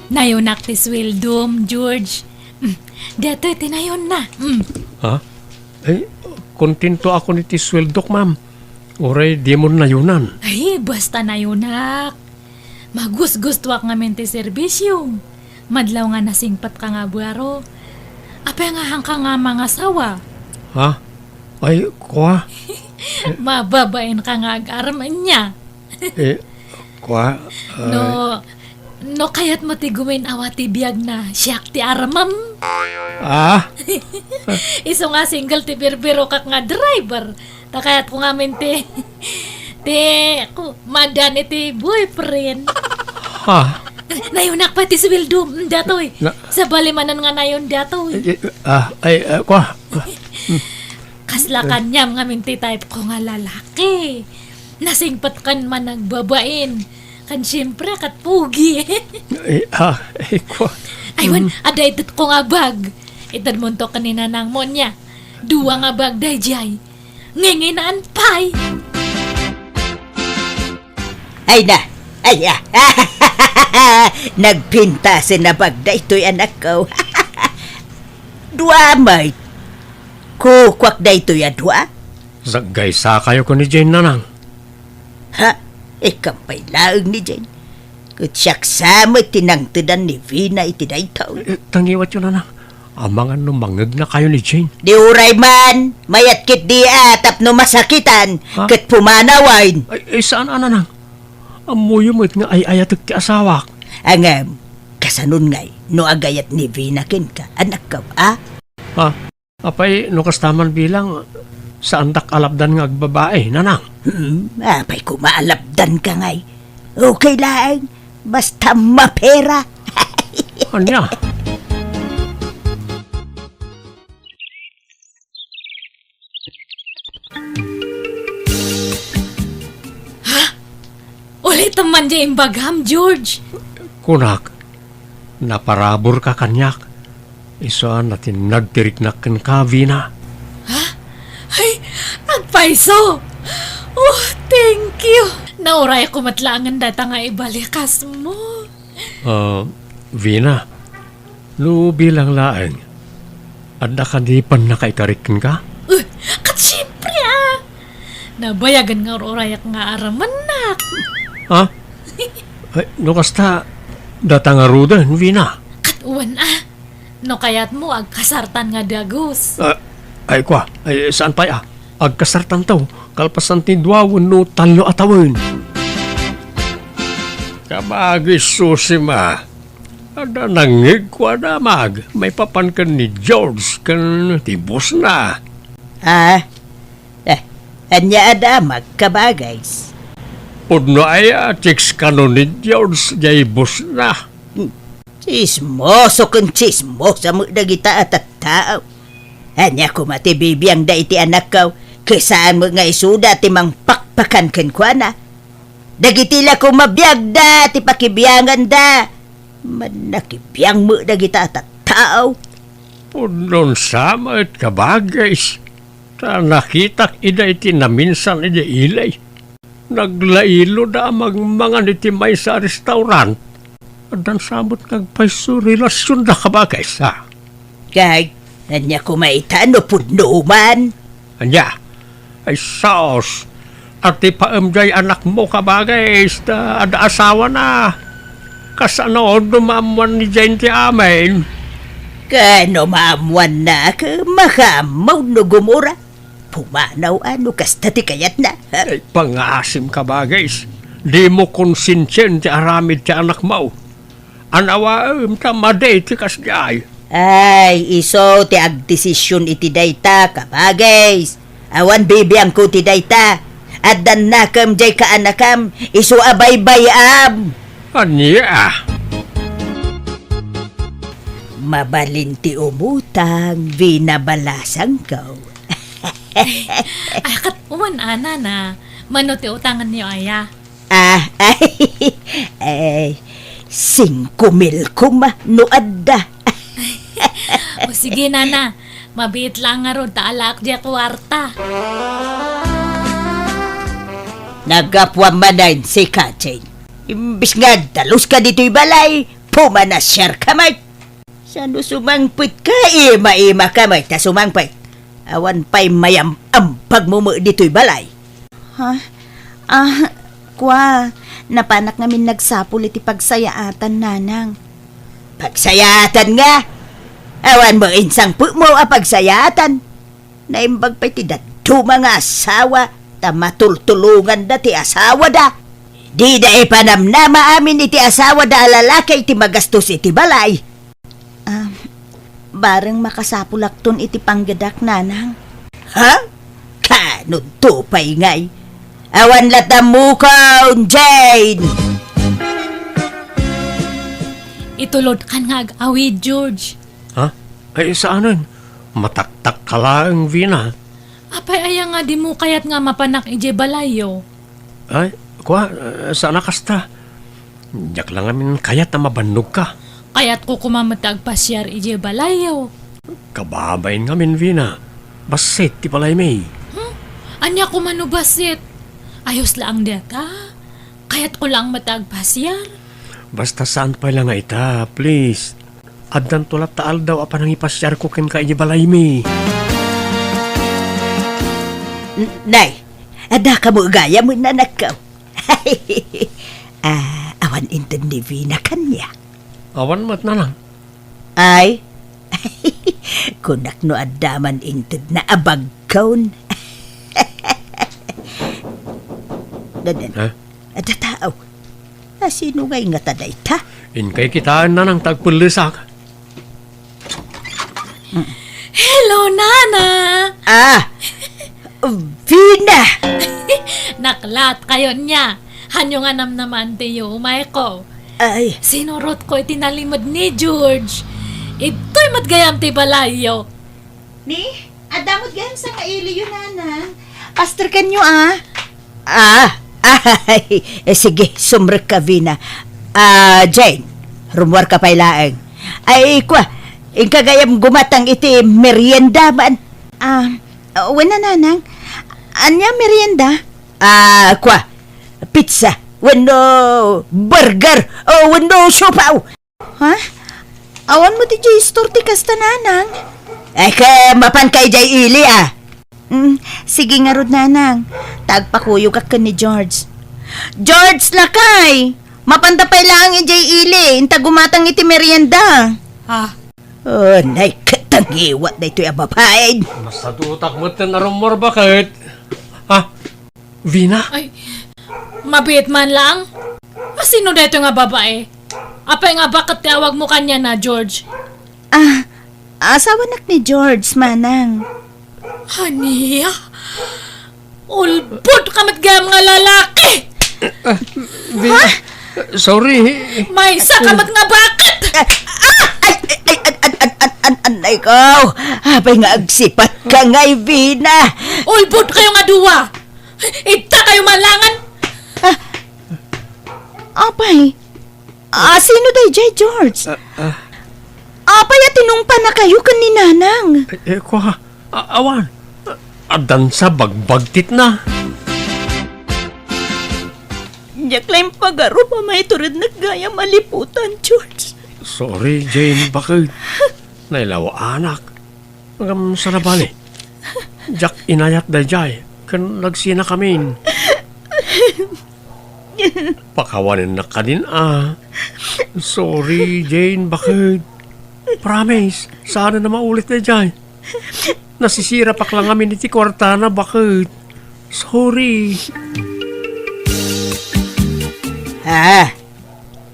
Nayonak ti sueldom, George. Mm, datoy ti nayonna. Mm. Ha? Eh, kontento ako iti sueldok, ma'am. Uray dimon nayonan. Ay, basta nayonak. Magusgustuak ngamin ti serbisiom. Madlaw nga nasingpetka nga baro. Apay nga haanka nga mangasawa? Ha? Ay, kua? Mababainka nga agarem ania. Eh, kua? No, no kayatmo ti gumin-awa ti biagna, siak ti armem. Ah? Isu nga single ti birbirokak nga driver. Ta kayatko ngamin ti, ti, ku-, madan iti boyfriend. Ha? Nayonak pay ti sueldo, mm, datoy. Na- Sabali manen nga nayon datoy. Eh, eh, ah, ay, ah, kua? Kasla kaniam ngamin ti type ko nga lalaki. Nasingpetkan man agbabain. Kan siyempre, kat pogi. Eh, ah, eh, kua? Ay, wen, adda itedko nga bag. Itedmonto ken ni nanangmo nia. Dua nga bag daydiay. Nginginaan pay. Ay na, ay, ah. Nagpintasen a bag daytoy, anakko. Dua met. Kukuak daytoy a dua. Saggaysakayo ken ni Jane, nanang. Ha? Ikkan pay laeng ni Jane. Ket siak sa met ti nangtedan ni Vina iti daytoy. Eh, tangiwatyo, nanang. Amangan no mangegnakayo ni Jane. Di uray man, mayat ketdi a tapno masakitan, ha? Ket pumanawen. Ay, ay, saan a, nanang? Ammoyo met nga ay-ayatek ti asawak. Ngem, kasanon ngay, no agayat ni Vina kenka, anakko, a? Ha? Apay, no kasta man bilang, saandak a lapdan nga agbabai, nanang? Hmm, apay koma a lapdanka ngay. Okay laeng, basta mapera. Ania? Ha? Ulitem man diay imbagam, George. Kunak, naparaburka kaniak. Isu a natinnag ti riknak kenka, Vina. Ha? Ay, agpayso! Oh, thank you! Naurayko met laengen dayta nga ibalikasmo. Ah, Vina, no bilang laeng, adda kadi pannakaikarik kenka? Eh, ket siempre, a! Nabayagen nga ur-urayak nga aremennak. Ha? Ay, no kasta, data ngaruden, Vina. Ket wen, a. No kayatmo, agkasartan nga dagus. Ah, ay, kua, ay, saan pay, ah? Agkasartanto, kalpasan ti dua wenno tallo a tawen. Kabagis, Susima. Adda nangngeg kua a damag maipapan ken ni George ken ti bossna. Ah, eh, ania a damag, kabagis? Pudno aya a chicks kano ni George jay bossna? Hmm. Tsismoso ken tsismosa met dagita a tattao. Ania koma ti bibiangda iti anakko, ket saan met nga isuda ti mangpakpakan kenkuana? Dagiti la koma biagda ti pakibianganda. Mannakibiang met dagita a tattao. Pudno sa met, kabagis, ta nakitak ida iti naminsan idiay ili. Naglailoda a mangmangan iti maysa a restaurant. Addan sa met nga agpayso relasionda, kabagis, a. Kay, ania koma ita no pudno man? Ania? Ay, sus! Atipaem jay anakmo, kabagis, ta adda asawana. Kasano no maammoan ni Jane ti amin? Kano maammoanna, ket makaammo no gumura? Pumanaw a no kasta ti kayatna, ha? Ay, pangaasim, kabagis. Dimo konsensien ti aramid ti anakmo. Anawaem ta madi ti kasdiay. Ay, isu ti agdesision iti dayta, kabagis. Awan bibiangko ti dayta. Addan nakem jay kaanakam, isu a baybay-am. Ania? Mabalin ti umutang, Vina balasangko. Ay, ket wen a, nana, mano ti utanganyo aya? Ah, ay, ay, singko mil koma no adda. O sige, nana, mabiit laeng ngarud ta alaek diay kuarta. Naggapuam manen, sika, Jane. Imbes nga agdaluska ditoy balay, pumanasiarka met. Sano sumangpetka, ima-imaka met ta sumangpet. Awan pay mayam-ambagmo met ditoy balay. Ha? Ah, kua, napanak ngamin nagsapul iti pagsayaatan, nanang. Pagsayaatan nga? Awan met insangpetmo a pagsayaatan. Naimbag pay ti dadduma nga asawa, ta matultulonganda ti asawada. Dida ipanamnama amin iti asawada a lalaki ti magastos iti balay. Ah, bareng makasapulakton iti panggedak, nanang. Ha? Kanudto pay ngay? Awan latta ammokon, Jane! Itulodkan nga ag-awid, George. Ha? Ay, saanen. Mataktakka laeng, Vina. Apay aya nga dimo kayat nga mapanak idiay balayyo? Ay, kua, eh, saan a kasta. Diak la ngamin kayat a mabannogka. Kayatko koma met ti agpasiar idiay balayyo. Kababain ngamin, Vina. Bassit ti balaymi. Hmm? Ania koma no bassit? Ayos laeng dayta. Kayatko laeng met ti agpasiar. Basta saan pay la nga ita, please. Addanto latta aldaw a panangipasiarko kenka idiay balaymi. N-, nay, adda kamo gayam, nanakko. Ah, awan inted ni Vina kaniak. Awan met, nanang. Ay, kunak no adda man intedna a bagkon. Dadan. Ha? Adda tao. Asino ngay ngata dayta? Inkay kitaen, nanang, ta agpellesak. Hello, Nana! Ah! Vina! Naklat kayo niya. Hanyo nga namnaman ti umay ko. Ay. Sinurot ko iti nalimed ni George. Itoy met gayam ti balayyo. Ni? Adda met gayam sa nga iliyo, nanang. Pastor kanyo, ah. Ah, ay, eh, sige, sumrekka, Vina. Ah, Jane, rummuarka pay laeng. Ay, kua, inka gayam gumatang iti merienda man. Ah, wen a, nanang. Ania merienda? Ah, kua, pizza, wenno burger, o wenno siopaw. Ha? Awan met idiay store ti kasta, nanang. Ay, ket mapanka idiay ili, a. Mm, sige ngarud, nanang. Ta agpakuyogak ken ni George. George, lakay! Mapanta pay laeng idiay ili, inta gumatang iti merienda. Ah, Unay ket tangiwat daytoy a babaen. Nasadutak metten a rumor, baket. Ah, Vina? Ay, mabiit man lang. Asino daytoy nga babae? Apay nga baket ti awagmo kaniana, George? Ah, asawanak ni George, manang. Ania? Ulbod ka met gayam nga lalaki! Ah, Vina, sorry. Maysa ka met nga baket! Ah, ah, ay, ay, ay, an, an, an, an, anay ko. Apay nga agsipat ka ngay, Vina. Ulbod kayo nga dua! Ita kayo malangan! Ah, apay, ah, sino dayjay, George? Ah, ah. Apay a tinungpanakayo ken ni Nanang? Eh, eh, kwa, a-, awan. Addansa bagbagtitna. Diak la impagarup a maiturednek gayam a liputan, George. Sorry, Jane, baket. Nailawaanak. Ngem saan a bale? Diak inayat dayjay, ken nagsinakamin. Pakawanennak kadin a. Sorry, Jane, baket. Promise, saan a maulit dayjay. Nasisirapak la ngamin iti kuartana, baket. Sorry. Ha?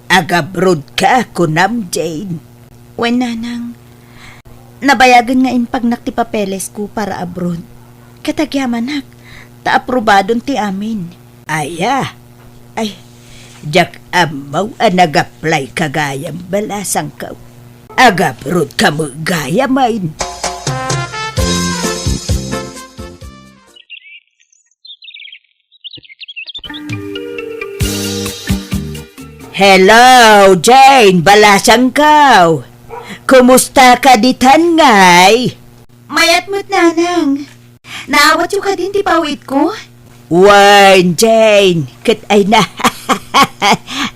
Agabroad ka, kunam, Jane? Wen, Nanang. Nabayagen nga impagnak ti papelesko para abroad. Ket agyamanak, ta aprobadon ti amin. Aya? Ay, diak ammo a nag-apply ka gayam, balasangko. Agabroad ka met gayam, ay. Hello, Jane, balasangko. Kumusta ka ditan ngay? Mayat met, Nanang. Naawatyo kadin ti pawitko? Wen, Jane, ket ay na.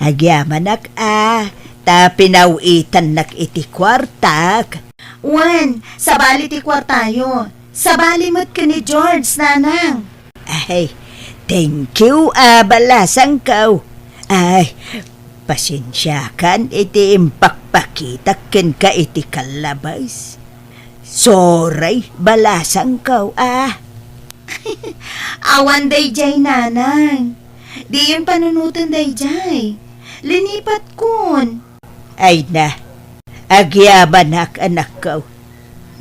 Agyamanak a, ta pinawitannak iti kuartak. Wen, sabali ti kuartayo. Sabali met ken ni George, Nanang. Ay, thank you, a, balasangko. Ay, pasensiakan iti impakpakitak kenka iti kallabas. Sorry, balasangko, a. Awan dayjay, Nanang. Diyon panunoten dayjay. Linipatkon. Ay na, agyamanak, anakko.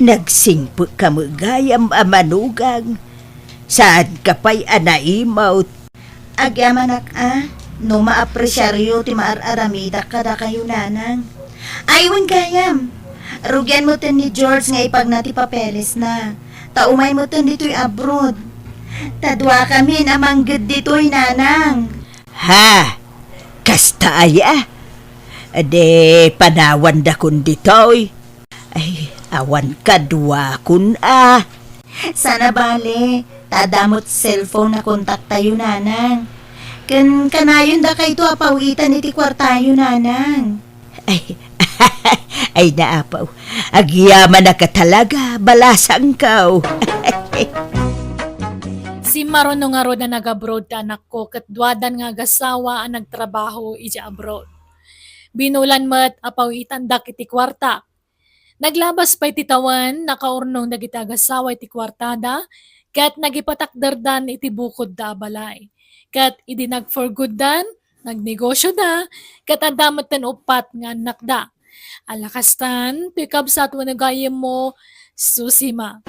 Nagsingpet ka met gayam a manugang. Saanka pay a naimut. Agyamanak a, no maapresiaryo ti maar-aramidak kadakayo, Nanang. Ay, wen gayam. Rugian metten ni George nga ipagna ti papelesna. Ta umay metten ditoy abroad. Ta duakamin a mangged ditoy, Nanang. Ha? Kasta aya? Di panawandakon ditoy? Ay, awan kaduakon a. Saan a bale, ta adda met cellphone a kontaktayo, Nanang. Ken kanayon dakayto a pawitan iti kuartayo, Nanang. Ay, ay, naapaw. Agyamanak a talaga, balasangko. Simmaron no ngarud a nag-abroad ti anakko ket duadan nga agasawa a nagtrabaho idiay abroad. Binulan met a pawitandak iti kuarta. Naglabas pay ti tawen, nakaurnong dagiti agasawa iti kuartada, ket nagipatakderdan iti bukodda a balay. Ket idi nag-for good-dan, nagnegosioda, ket adda metten uppat nga annakda. Ala kastan, toy kabsat wenno gayyemmo, Susima.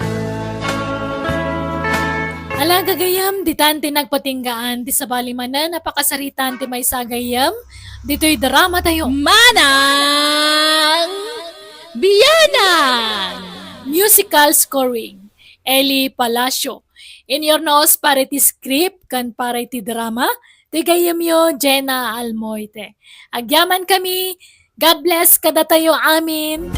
Ala, gagayyem, ditan ti nagpatinggaan ti sabali manen a pakasaritaan ti maysa a gayyem ditoy dramatayo. Manang Bianang! Musical scoring, Eli Palacio. Inyurnos para iti script ken para iti drama, ti gayyemyo, Jenna Almoite. Agyamankami, God bless kadatayo amin!